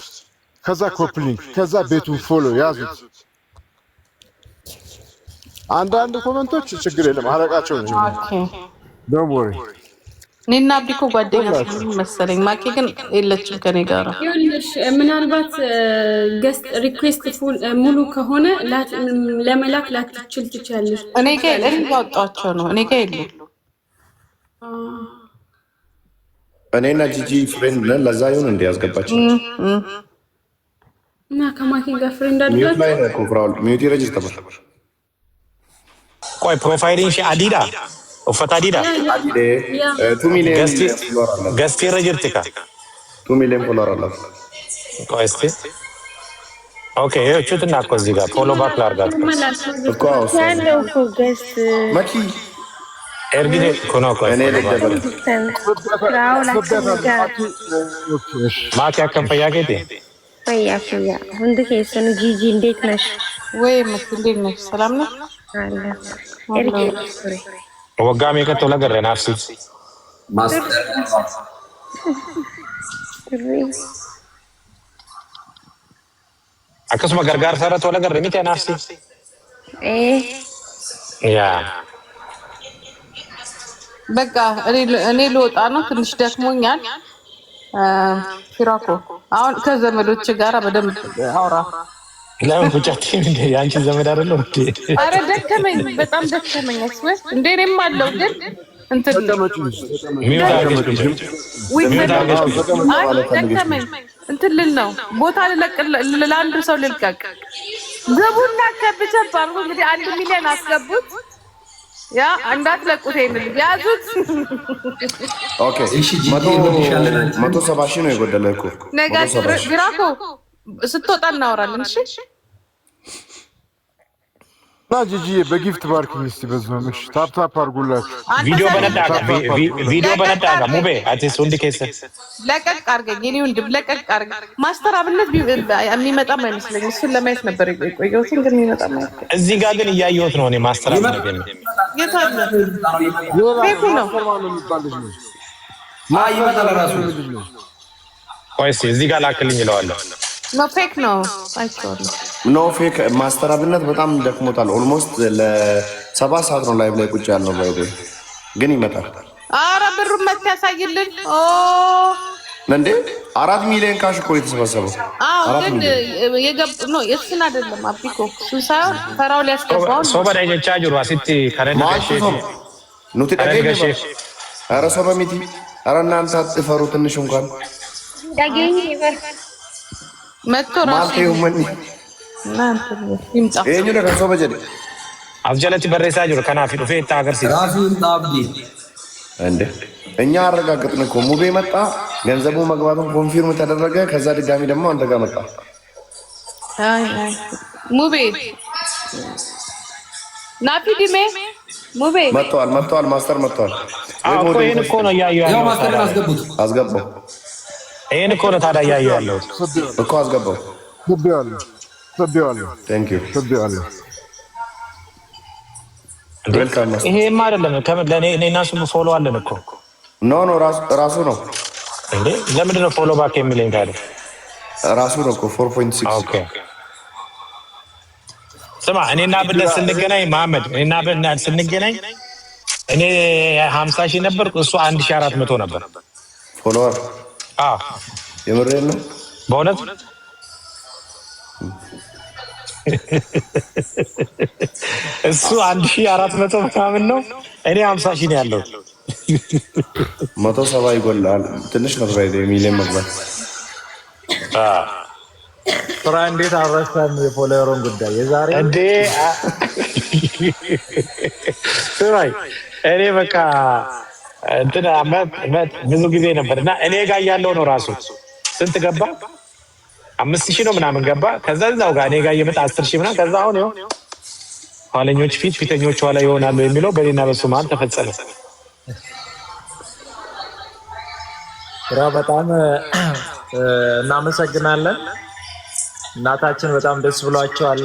ከዛ copy link፣ ከዛ ቤቱን follow ያዙት። አንዳንድ comment ኦች ችግር የለም፣ አለቃቸው ነው። Don't worry. እኔና አብዲ እኮ ጓደኛ ስለሆንን መሰለኝ። ማኪ ግን የለችም ከኔ ጋር። ይኸውልሽ ምናልባት guest request ሙሉ ከሆነ ለመላክ ላትችል ትችያለሽ። እኔ ጋር አወጣኋቸው ነው። እኔ ጋር የሉም። እኔና ጂጂ friend ነን። ለዛ ይሁን እንዲ ያስገባች። እና ከማኪ ጋር friend Mute አድርጋችሁ ላይ ነው እኮ ፍራውል mute ረጅስተር። ቆይ profile iin ishee adiidha? Uffata adiidha? 2 million follower አላት። Guest irra jirti ka? 2 million follower አላት። ቆይ እስቲ፣ okay፣ ይኸውቹትና እኮ እዚህ ጋር follow back ላድርጋት። እኮ አዎ፣ እሷ ያለው እኮ guest መኪ Ergite kunoo ቆይ እኔ ልደበር። ፍራውል ማኪ፣ akkam, fayyaa keeti? Fayyaa, fayyaa, hundi keessanuu. ጂጂ እንዴት ነሽ? ወይ መኪ እንዴት ነሽ? ሰላም ነሽ? አለ ergee ture. Waggaa meeqatti wal agarre naafsi? ማስተር Turre. Akkasuma gargaarsa irratti wal agarre miti naafsi? ee Yaa. በቃ እኔ ልወጣ ነው። ትንሽ ደክሞኛል። ፊራኮ አሁን ከዘመዶች ጋራ በደንብ አውራ። ለምን ቁጫቴ እንዴ? የአንቺ ዘመድ አይደለም እንዴ? አረ ደከመኝ፣ በጣም ደከመኝ። አስወ እንዴ እኔም አለው ግን እንትን Mute አድርገሽ ቁጭ። ውይ Mute አድርገሽ ቁጭ። አይ ደከመኝ። እንትን ልል ነው፣ ቦታ ልለቅ፣ ለአንዱ ሰው ልልቀቅ። ግቡና ከብቸብ አድርጉ። እንግዲህ 1 ሚሊዮን አስገቡት። ያ እንዳትለቁት፣ ይሄንን ልጅ ያዙት። Okay፣ 170,000 ነው የጎደለ እኮ። ነገ 170,000። ቢራኮ ስትወጣ እናወራለን። እሺ። እና ጂጂዬ በ gift ባርኪኝ እስቲ በዛውም። እሺ፣ tap tap አድርጉላችሁ። Viidiyoo banadhaa, viidiyoo banadhaa ሙቤ atis hundi keessa. ለቀቅ አድርገኝ የኔ ወንድም፣ ለቀቅ አድርገኝ። ማስተር አብነት የሚመጣም አይመስለኝም። እሱን ለማየት ነበር የቆየሁት፣ ግን የሚመጣም አይመስለኝም። እዚህ ጋር ግን እያየሁት ነው እኔ ማስተር አብነት የት አለ? Fake ኡ ነው። ማስተር ማነው የሚባል ልጅ ነው። ይመጣል ራሱ። ቆይ እስኪ እዚህ ጋር ላክልኝ ይለዋለሁ። No፣ fake ነው፣ አይቼዋለሁ። No fake። ማስተር አብነት በጣም ደክሞታል። Almost ለ7 ሰዓት ነው live ላይ ቁጭ ያልነው። By the way ግን ይመጣል። አረ ብሩን መት ያሳይልን። ኦ። እንዴ፣ 4 ሚሊዮን cash እኮ የተሰበሰበው። አዎ። አራት ግን ሚሊዮን። የገብ ነው፣ የእሱን አይደለም አቢኮ፣ እሱን ሳይሆን ፈራው ሊያስገባውን። Soba jechaa jiru asitti kanan Maaltu soba? Nuti dhageenye bara. ኧረ soba miti። ኧረ እናንተ አትፈሩ ትንሽ እንኳን። መጥቶ ራሱ Maal ta'e uummanni? እናንተ ይምጣ። Eenyudha kan soba jedhe? As jalatti barreessaa jiru kanaaf dhufee itti agarsiisa. ራሱ ይምጣ አብዲ። እንዴ፣ እኛ አረጋገጥን እኮ። ሙቤ መጣ፣ ገንዘቡ መግባቱን confirm ተደረገ። ከዛ ድጋሚ ደግሞ አንተ ጋር መጣ። አይ አይ፣ ሙቤ ናፊ ዲሜ ሙቤ። መጥተዋል፣ መጥተዋል፣ ማስተር መጥተዋል። አዎ እኮ ይሄን እኮ ነው እያየሁ ያው ያለሁት ማስተርን ታዲያ። አስገቡት። አስገባው። ይሄን እኮ ነው ታዲያ እያየሁ ያለሁት። እኮ አስገባው። ስቤዋለሁ፣ ስቤዋለሁ፣ Thank you. ስቤዋለሁ። Welcome ማስተር። ይሄማ አይደለም፣ ከምን ለእኔ እኔና እሱ follow አለን እኮ። No, ራሱ ነው። እንዴ፣ ለምንድን ነው follow back የሚለኝ ታዲያ? ራሱ ነው እኮ 4.6። Okay፣ ስማ፣ እኔና አብነት ስንገናኝ፣ መሐመድ፣ እኔና አብነት ስንገናኝ እኔ 50,000 ነበር፣ እሱ 1400 ነበር። Follower? አዎ። የምሬን ነው። በእውነት እሱ 1400 ምናምን ነው፣ እኔ 50,000 ነው ያለው። 170 ይጎላል። ትንሽ ነው ሚሊዮን መግባት። ስራ እንዴት አልረሳም የ follower ኡን ጉዳይ የዛሬ። እንዴ ስማኝ፣ እኔ በቃ እንትን ብዙ ጊዜ ነበር እና እኔ ጋር እያለው ነው ራሱ ስንት ገባ? 5,000 ነው ምናምን ገባ። ከዛ እዛው ጋር እኔ ጋር እየመጣ 10,000 ምናምን። ከዛ አሁን ይኸው ኋለኞች ፊት ፊተኞች ኋላ ይሆናሉ የሚለው በእኔና በሱ መሀል ተፈጸመ። ስራ በጣም እናመሰግናለን። እናታችን በጣም ደስ ብሏቸዋል።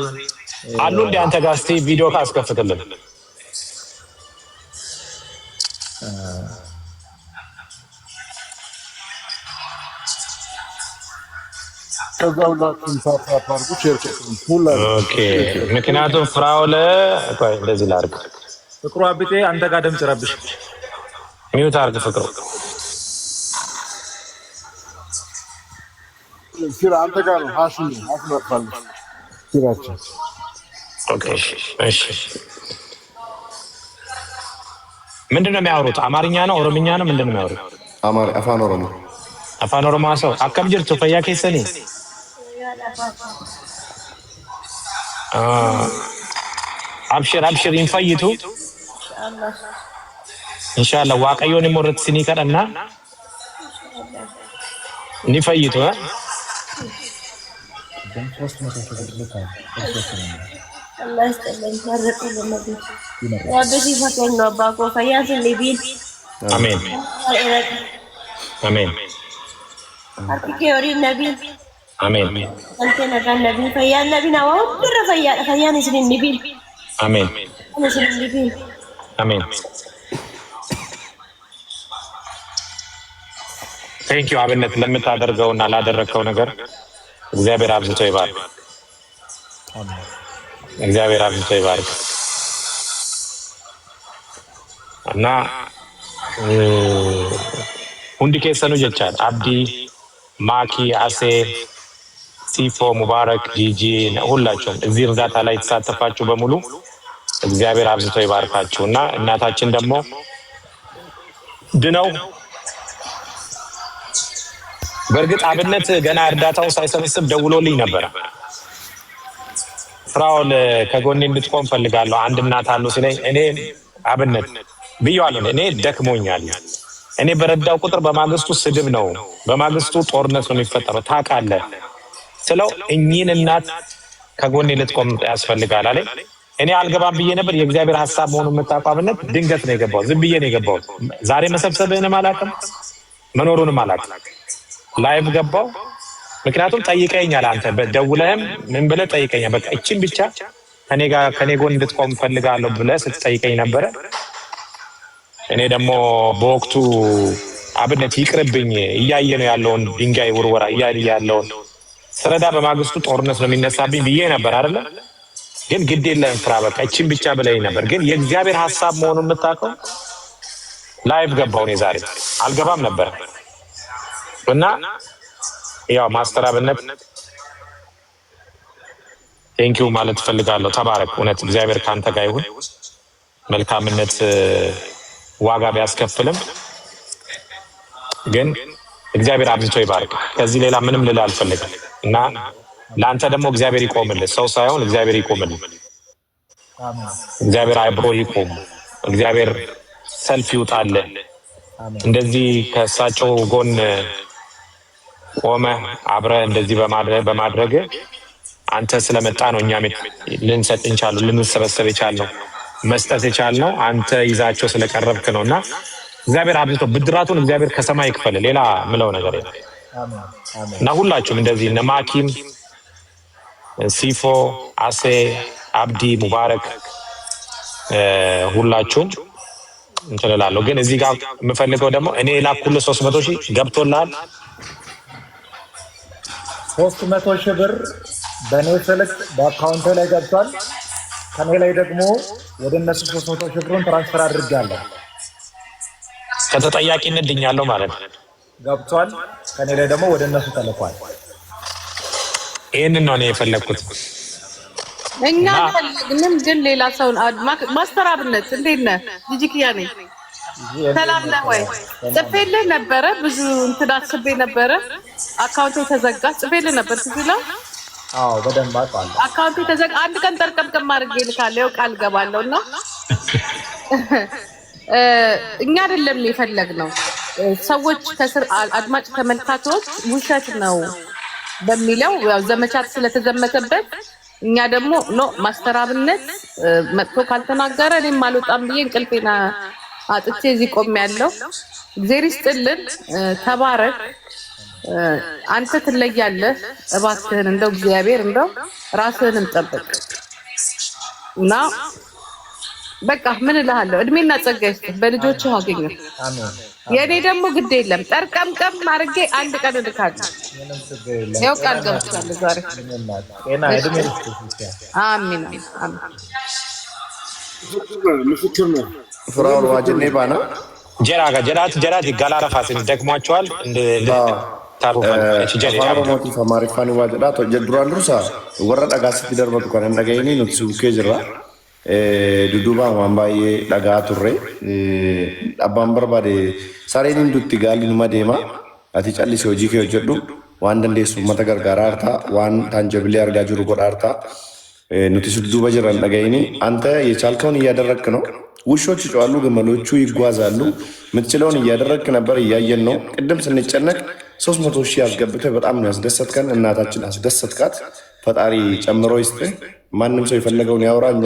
አሉ እንደ አንተ ጋር እስኪ ቪዲዮ ካስከፍትልን። ከዛ ሁላችሁም tap tap አድርጉ፣ share ሁላችሁ። Okay፣ ምክንያቱም ፍራውለ ቆይ እንደዚህ ላድርግ። ፍቅሩ አብጤ አንተ ጋር ድምፅ ረብሽ። Mute አድርግ ፍቅሩ። ሲራ አንተ ጋር ነው። ሀሹ ሀሹ መጥፋለች ሲራችን። Okay፣ እሺ። ምንድን ነው የሚያወሩት? አማርኛ ነው ኦሮምኛ ነው? ምንድን ነው የሚያወሩት? አማሪ አፋን ኦሮሞ። Afaan Oromoo haasa'u. Akkam jirtu, fayyaa keessanii? Abshir, abshir, hin fayyitu. Inshallah Waaqayyoon immoo irratti sinii kadhannaa ni fayyitu. Ha? Allah ይስጥልኝ። መርቁልን። Rabbi siif haa kennu abbaa koo fayyaa sin dhibiin. Ameen. Ameen. Harki kee horiin nabiin. Ameen. Galtee nagaan nabiin fayyaan nabiin hawa hundirra fayyaadha. Fayyaan isin hin dhibiin. Ameen. Isin hin dhibiin. አሜን። Thank you አብነት፣ ለምታደርገውና ላደረግከው ነገር እግዚአብሔር አብዝቶ ይባርክ። እግዚአብሔር አብዝቶ ይባርክ እና hundi keessanuu jechaan አብዲ፣ ማኪ፣ አሴ፣ ሲፎ፣ ሙባረክ፣ ጂጂ፣ ሁላችሁም እዚህ እርዳታ ላይ የተሳተፋችሁ በሙሉ እግዚአብሔር አብዝቶ ይባርካችሁ እና እናታችን ደግሞ ድነው በእርግጥ አብነት ገና እርዳታውን ሳይሰበስብ ደውሎልኝ ነበረ። ፍራኦል ከጎኔ እንድትቆም ፈልጋለሁ፣ አንድ እናት አሉ ሲለኝ እኔ አብነት ብዬዋለሁ። እኔ ደክሞኛል። እኔ በረዳው ቁጥር በማግስቱ ስድብ ነው፣ በማግስቱ ጦርነት ነው የሚፈጠረው ታውቃለህ ስለው እኚህን እናት ከጎኔ ልትቆም ያስፈልጋል አለኝ። እኔ አልገባም ብዬ ነበር። የእግዚአብሔር ሀሳብ መሆኑን የምታውቀው አብነት ድንገት ነው የገባሁት። ዝም ብዬ ነው የገባሁት። ዛሬ መሰብሰብህንም አላውቅም መኖሩንም አላውቅም። Live ገባው። ምክንያቱም ጠይቀኛል፣ አንተ ደውለህም ምን ብለህ ጠይቀኛል። በቃ እችን ብቻ ከኔ ጋር ከኔ ጎን እንድትቆም ፈልጋለሁ ብለህ ስትጠይቀኝ ነበረ። እኔ ደግሞ በወቅቱ አብነት ይቅርብኝ፣ እያየ ነው ያለውን ድንጋይ ውርወራ፣ እያየ ያለውን ስረዳ በማግስቱ ጦርነት ነው የሚነሳብኝ ብዬ ነበር አይደለ? ግን ግድ የለም ፍራ፣ በቃ እችን ብቻ ብለኝ ነበር። ግን የእግዚአብሔር ሀሳብ መሆኑን የምታውቀው live ገባው። እኔ ዛሬ አልገባም ነበር እና ያው ማስተር አብነት thank you ማለት እፈልጋለሁ። ተባረክ። እውነት እግዚአብሔር ከአንተ ጋር ይሁን። መልካምነት ዋጋ ቢያስከፍልም ግን እግዚአብሔር አብዝቶ ይባርክ። ከዚህ ሌላ ምንም ልል አልፈልግም እና ለአንተ ደግሞ እግዚአብሔር ይቆምልህ። ሰው ሳይሆን እግዚአብሔር ይቆምልህ። እግዚአብሔር አብሮ ይቆም። እግዚአብሔር ሰልፍ ይውጣልህ። እንደዚህ ከእሳቸው ጎን ቆመህ አብረህ እንደዚህ በማድረግ አንተ ስለመጣ ነው እኛም ልንሰጥ እንቻለን፣ ልንሰበሰብ የቻልነው፣ መስጠት የቻልነው አንተ ይዛቸው ስለቀረብክ ነው። እና እግዚአብሔር አብዝቶ ብድራቱን እግዚአብሔር ከሰማይ ይክፈል። ሌላ ምለው ነገር የለም። እና ሁላችሁም እንደዚህ እነ ማኪም፣ ሲፎ፣ አሴ፣ አብዲ፣ ሙባረክ፣ ሁላችሁም እንትን እላለሁ። ግን እዚህ ጋር የምፈልገው ደግሞ እኔ የላኩልህ 300,000 ገብቶልሃል? 300,000 ብር በእኔ ስልክ በ account ላይ ገብቷል። ከኔ ላይ ደግሞ ወደ እነሱ 300,000 ብሩን transfer አድርጌያለሁ። ከተጠያቂነት ድኛለሁ ማለት ነው። ገብቷል። ከኔ ላይ ደግሞ ወደ እነሱ ተልኳል። ይህንን ነው እኔ የፈለግኩት። እኛ አልፈለግንም፣ ግን ሌላ ሰውን። ማስተር አብነት እንዴት ነህ? ጂጂክያ ነኝ። ሰላም ነህ ወይ? ጽፌልህ ነበረ፣ ብዙ እንትን አስቤ ነበረ። Account ኤ ተዘጋ። ጽፌልህ ነበር፣ ትዝ ይልሃል? አዎ፣ በደንብ አውቃለሁ። Account ኤ ተዘጋ። አንድ ቀን ጠርቀምቀም አድርጌ እልካለሁ። ይኸው ቃል ገባለሁ። እና እኛ አይደለም የፈለግነው፣ ሰዎች ከስር አድማጭ ተመልካቾች ውሸት ነው በሚለው ያው ዘመቻ ስለተዘመተበት እኛ ደግሞ no፣ ማስተር አብነት መጥቶ ካልተናገረ እኔም አልወጣም ብዬ እንቅልፌን አጥቼ እዚህ ቆሜያለሁ። እግዜር ይስጥልን፣ ተባረክ። አንተ ትለያለህ። እባክህን እንደው እግዚአብሔር እንደው ራስህንም ጠብቅ እና በቃ ምን እልሃለሁ፣ እድሜና ጸጋ ይስጥህ፣ በልጆችህ አገኘህ። የእኔ ደግሞ ግድ የለም፣ ጠርቀምቀም አድርጌ አንድ ቀን እልካለሁ። ያው ቃል ገብቻለሁ ዛሬ። አሚን አሚን። ምስክር ነው። ፍራኦል ዋጅኔ ባና ጀራ ጋ ጀራት ጀራት ጋላራ ፋሲን ደክሟቸዋል። Afaan Oromootiif Amaariffaan waa jedha. Duraan dursa warra dhagaa sitti darbatu kan hin dhaga'ini nuti si bukkee jirra. Dudduubaan waan baay'ee dhagaa turre. Abbaan barbaade sareen hin dutti, gaalli numa deema. Ati callisi hojii kee hojjedhu. Waan dandeessu uummata gargaaraa hartaa. Waan tangible argaa jiru godhaa hartaa. Nuti si dudduuba jirra, hin dhaga'ini. አንተ የቻልከውን እያደረግክ ነው። ውሾች ይጮሃሉ፣ ግመሎቹ ይጓዛሉ። የምትችለውን እያደረግክ ነበር፣ እያየን ነው። ቅድም ስንጨነቅ 300,000 አስገብተህ በጣም ነው ያስደሰትከን። እናታችን አስደሰትካት። ፈጣሪ ጨምሮ ይስጥህ። ማንም ሰው የፈለገውን ያውራ፣ እኛ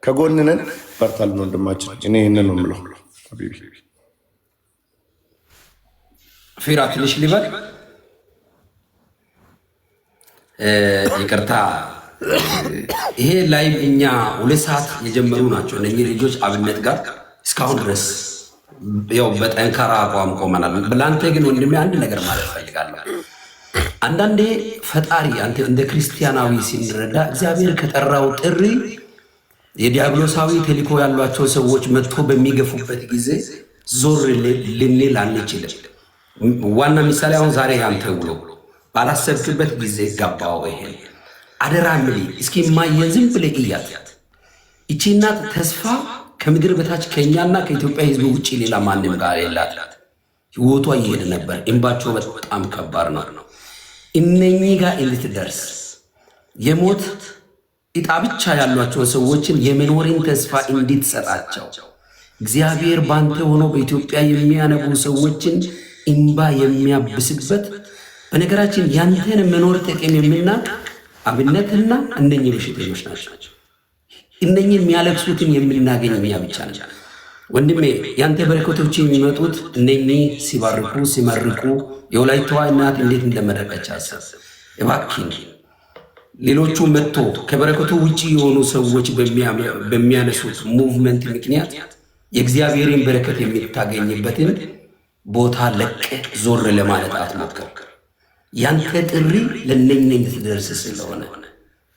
ከጎንህ ነን። በርታልን ወንድማችን። እኔ ይህንን ነው የምለው። حبيبي። ፊራ ትንሽ ሊበል፣ ይቅርታ። ይሄ live እኛ 2 ሰዓት የጀመሩ ናቸው እነኚህ ልጆች። አብነት ጋር እስካሁን ድረስ ያው በጠንካራ አቋም ቆመናል። ለአንተ ግን ወንድሜ አንድ ነገር ማለት እፈልጋለሁ። አንዳንዴ ፈጣሪ አንተ እንደ ክርስቲያናዊ ስንረዳ እግዚአብሔር ከጠራው ጥሪ የዲያብሎሳዊ ተልእኮ ያሏቸው ሰዎች መጥቶ በሚገፉበት ጊዜ ዞር ልንል አንችልም። ዋና ምሳሌ አሁን ዛሬ ያንተ ውሎ ባላሰብክበት ጊዜ ገባው። ይሄን አደራ ምሊ እስኪ ማየን ዝም ብለህ እያት። ይቺ እናት ተስፋ ከምድር በታች ከእኛና ከኢትዮጵያ ሕዝብ ውጭ ሌላ ማንም ጋር የላት። ህይወቷ እየሄደ ነበር። እንባቸው በጣም ከባድ ነው። እነኚህ ጋር እንድትደርስ የሞት እጣ ብቻ ያሏቸውን ሰዎችን የመኖርን ተስፋ እንድትሰጣቸው እግዚአብሔር ባንተ ሆኖ በኢትዮጵያ የሚያነቡ ሰዎችን እንባ የሚያብስበት፣ በነገራችን ያንተን መኖር ጥቅም የምናቅ አብነትና እነኚህ በሽተኞች ናቸው። እነኚህ የሚያለቅሱትን የምናገኝ እኛ ብቻ ነን። ወንድሜ፣ ያንተ በረከቶች የሚመጡት እነኚህ ሲባርኩ ሲመርቁ፣ የወላይታዋ እናት እንዴት እንደመረቀች አስብ። እባክህን ሌሎቹ መጥቶ ከበረከቱ ውጭ የሆኑ ሰዎች በሚያነሱት movement ምክንያት የእግዚአብሔርን በረከት የምታገኝበትን ቦታ ለቀህ ዞር ለማለት አትሞክር። ያንተ ጥሪ ለእነኝህ እንድትደርስ ስለሆነ፣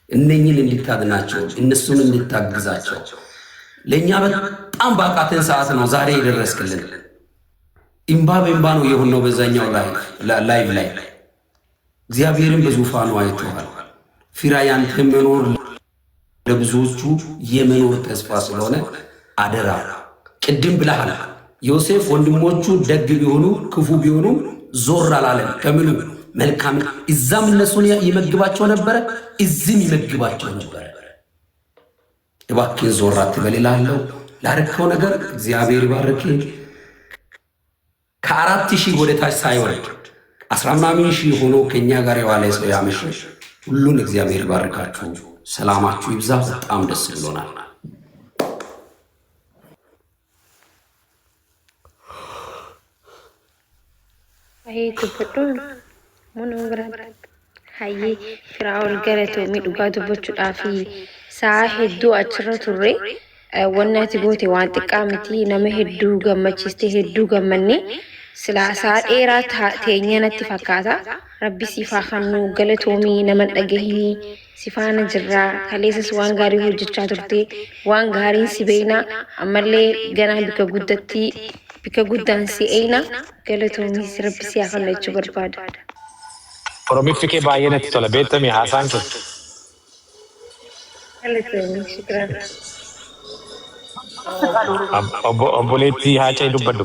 እነኝን እንድታድናቸው፣ እነሱን እንድታግዛቸው፣ ለእኛ በጣም በአቃተን ሰዓት ነው ዛሬ የደረስክልን። እምባ በእምባ ነው የሆነው በዛኛው live ላይ። እግዚአብሔርን በዙፋኑ አይተዋል። ፊራ፣ ያንተ መኖር ለብዙዎቹ የመኖር ተስፋ ስለሆነ አደራ። ቅድም ብለሃል። ዮሴፍ ወንድሞቹ ደግ ቢሆኑ ክፉ ቢሆኑ ዞር አላለም። ከምኑ መልካም እዛም እነሱን ይመግባቸው ነበረ፣ እዚህም ይመግባቸው ነበረ። እባክህን ዞር አትበል እላለሁ። ላረከው ነገር እግዚአብሔር ይባርክ። ከ4,000 ወደ ታች ሳይወርድ 10 ምናምን ሺህ ሆኖ ከእኛ ጋር የዋለ ሰው ያመሸ ሁሉን እግዚአብሔር ይባርካችሁ። ሰላማችሁ ይብዛ። በጣም ደስ ብሎናል። Hayyee, dubbadhu munuu biratti. Hayyee Firaa'ol, galatoomii. Dhugaa dubbachuudhaa fi sa'a hedduu achirra turre. Wanni ati goote waan xiqqaa miti. Nama hedduu gammachiiste, hedduu gammanne. Silaa sa'a dheeraa teenya natti fakkaata. Rabbi siif haa kennu. Galatoomii, nama dhagahii si faana jirraa. Kaleessas waan gaarii hojjechaa turte, waan gaariin si beeyna. Ammallee ganaa bika guddatti, bika guddaan si eeyna. Galatoomii, Rabbi si haa kennu jechuu barbaada. Oromiffi kee baay'ee natti tola, beektami haasaan kee. Galatoomii, shukran. Obboleettii Haacee, dubbadhu.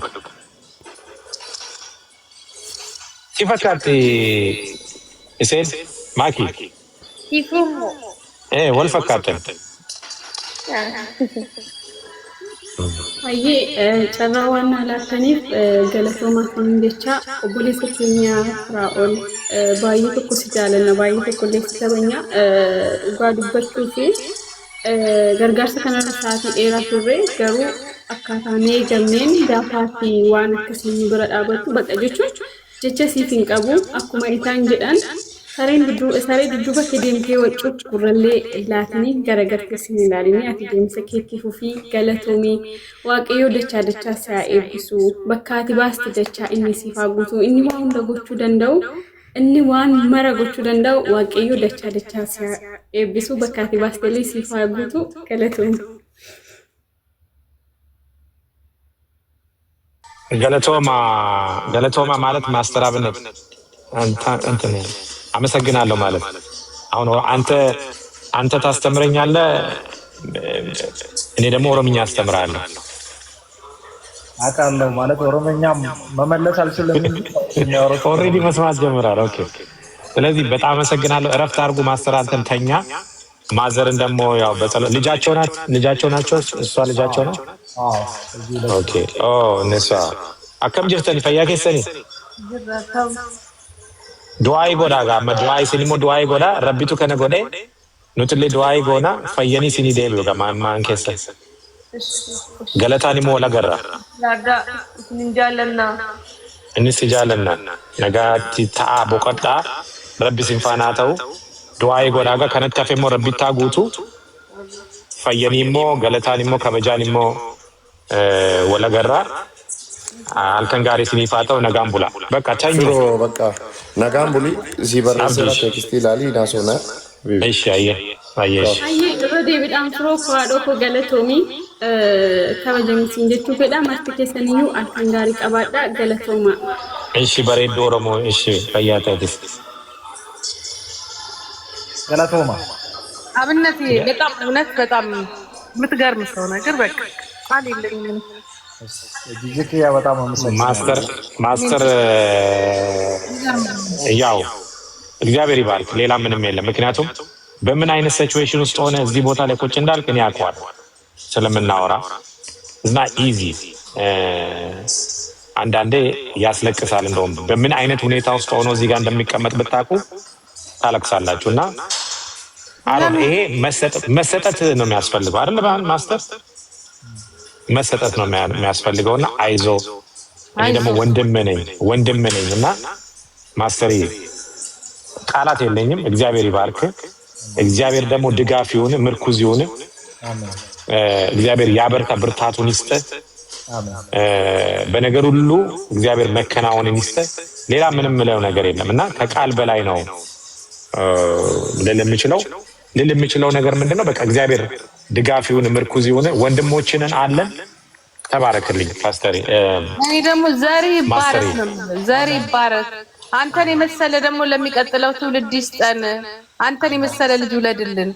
Si fakkaatti isheen maaki? Siifuu. Ee, wal fakkaattan. Baay'ee carraa waan na laattaniif galatoomaa kun jecha. Obboleessa keenya Firaa'ol, baay'ee tokko si jaalanna, baay'ee tokko illee si kabajna. Dhugaa dubbachuu fi gargaarsa kanarra sa'aatii dheeraa turre, garuu akkaataa hin eegamneen gaafaa fi waan akkasii nu bira dhaabattu baqa jechuun jecha siif hin qabu. Akkuma isaan jedhan, sareen saree dudduuba kee deemtee waccuuf gurrallee laatanii garagartee sin ilaalini. Ati deemsa keetti fufii. Galatoomii, Waaqayyoo dachaa dachaa si haa eebbisu. Bakka ati baaste dachaa inni siif haa guutu. Inni waan hunda gochuu danda'u, inni waan mara gochuu danda'u, Waaqayyoo dachaa dachaa si haa eebbisu. Bakka ati baaste illee siif haa guutu. Galatoomii. Galatooma, galatooma ማለት ማስተር አብነት እንትን አመሰግናለሁ ማለት። አሁን አንተ ታስተምረኛለህ፣ እኔ ደግሞ ኦሮምኛ አስተምራለሁ። አውቃለሁ ማለት ኦሮምኛ መመለስ አልችልም። የሚያወሩት Already መስማት ጀምራል። Okay። ስለዚህ በጣም አመሰግናለሁ። እረፍት አድርጉ። ማስተር አንተም ተኛ። ማዘርን ደግሞ ያው በጸሎት ልጃቸው ናት፣ ልጃቸው ናቸው። እሷ ልጃቸው ነው። አዎ፣ እዚህ ላይ Okay, oh, እነሷ akkam jirtani? Fayyaa keessani? Du'aa'ii godhaa gaa amma du'aa'ii isin immoo du'aa'ii godhaa. Rabbitu kana godhe, nutillee du'aa'ii goona. Fayyanii isinii deebi'u gaa maan keessan. Galataan immoo wal agarra. Yaaddaa isinin jaallannaa. Innis si jaalanna. Nagaatti ta'aa, boqodhaa. Rabbi isin faana haa ta'u. Du'aa'ii godhaa gaa. Kanatti hafe immoo Rabbitti haa guutu. Fayyanii immoo galataan immoo kabajaan immoo wal agarra. Halkan gaarii isiniif haa ta'u, nagaan bula. Bakka ተኙ። ፍሮ በቃ nagaan buli, si barreesseera. Abdish. Text ilaalii naasona. እሺ, ayyee ayyee, እሺ. Hayyee, irra deebiidhaan firoo koo, haadhoo koo, galatoomii, kabajamisiin jechuu fedha. Marti keessaniyyuu halkan gaarii qabaadhaa, galatoomaa. እሺ, bareedduu Oromoo, እሺ, fayyaa ta'atis. Galatooma. አብነት በጣም እውነት በጣም የምትገርም ሰው ነገር በቃ ቃል የለኝም። ጂጂክያ በጣም ማስተር አመሰግናለሁ። ማስተር ያው እግዚአብሔር ይባርክ። ሌላ ምንም የለም። ምክንያቱም በምን አይነት situation ውስጥ ሆነ እዚህ ቦታ ላይ ቁጭ እንዳልክ እኔ አውቀዋለሁ ስለምናወራ፣ it's not easy፣ አንዳንዴ ያስለቅሳል። እንደውም በምን አይነት ሁኔታ ውስጥ ሆኖ እዚህ ጋር እንደሚቀመጥ ብታውቁ ታለቅሳላችሁ። እና አሮን ይሄ መሰጠት ነው የሚያስፈልገው አይደል? ማስተር መሰጠት ነው የሚያስፈልገው። እና አይዞ፣ እኔ ደግሞ ወንድም ነኝ እና ማስተር ቃላት የለኝም። እግዚአብሔር ይባርክ። እግዚአብሔር ደግሞ ድጋፍ ይሁን፣ ምርኩዝ ይሁን። እግዚአብሔር ያበርታ፣ ብርታቱን ይስጥ። በነገር ሁሉ እግዚአብሔር መከናወንን ይስጥ። ሌላ ምንም ምለው ነገር የለም እና ከቃል በላይ ነው ልል የምችለው ነገር ምንድን ነው? በቃ እግዚአብሔር ድጋፍ ይሁን፣ ምርኩዝ ይሁን። ወንድሞችንን አለን። ተባረክልኝ ፓስተር። እኔ ደግሞ ዘር ይባረክ ነው የምለው። ዘር ይባረክ። አንተን የመሰለ ደግሞ ለሚቀጥለው ትውልድ ይስጠን። አንተን የመሰለ ልጅ ውለድልን።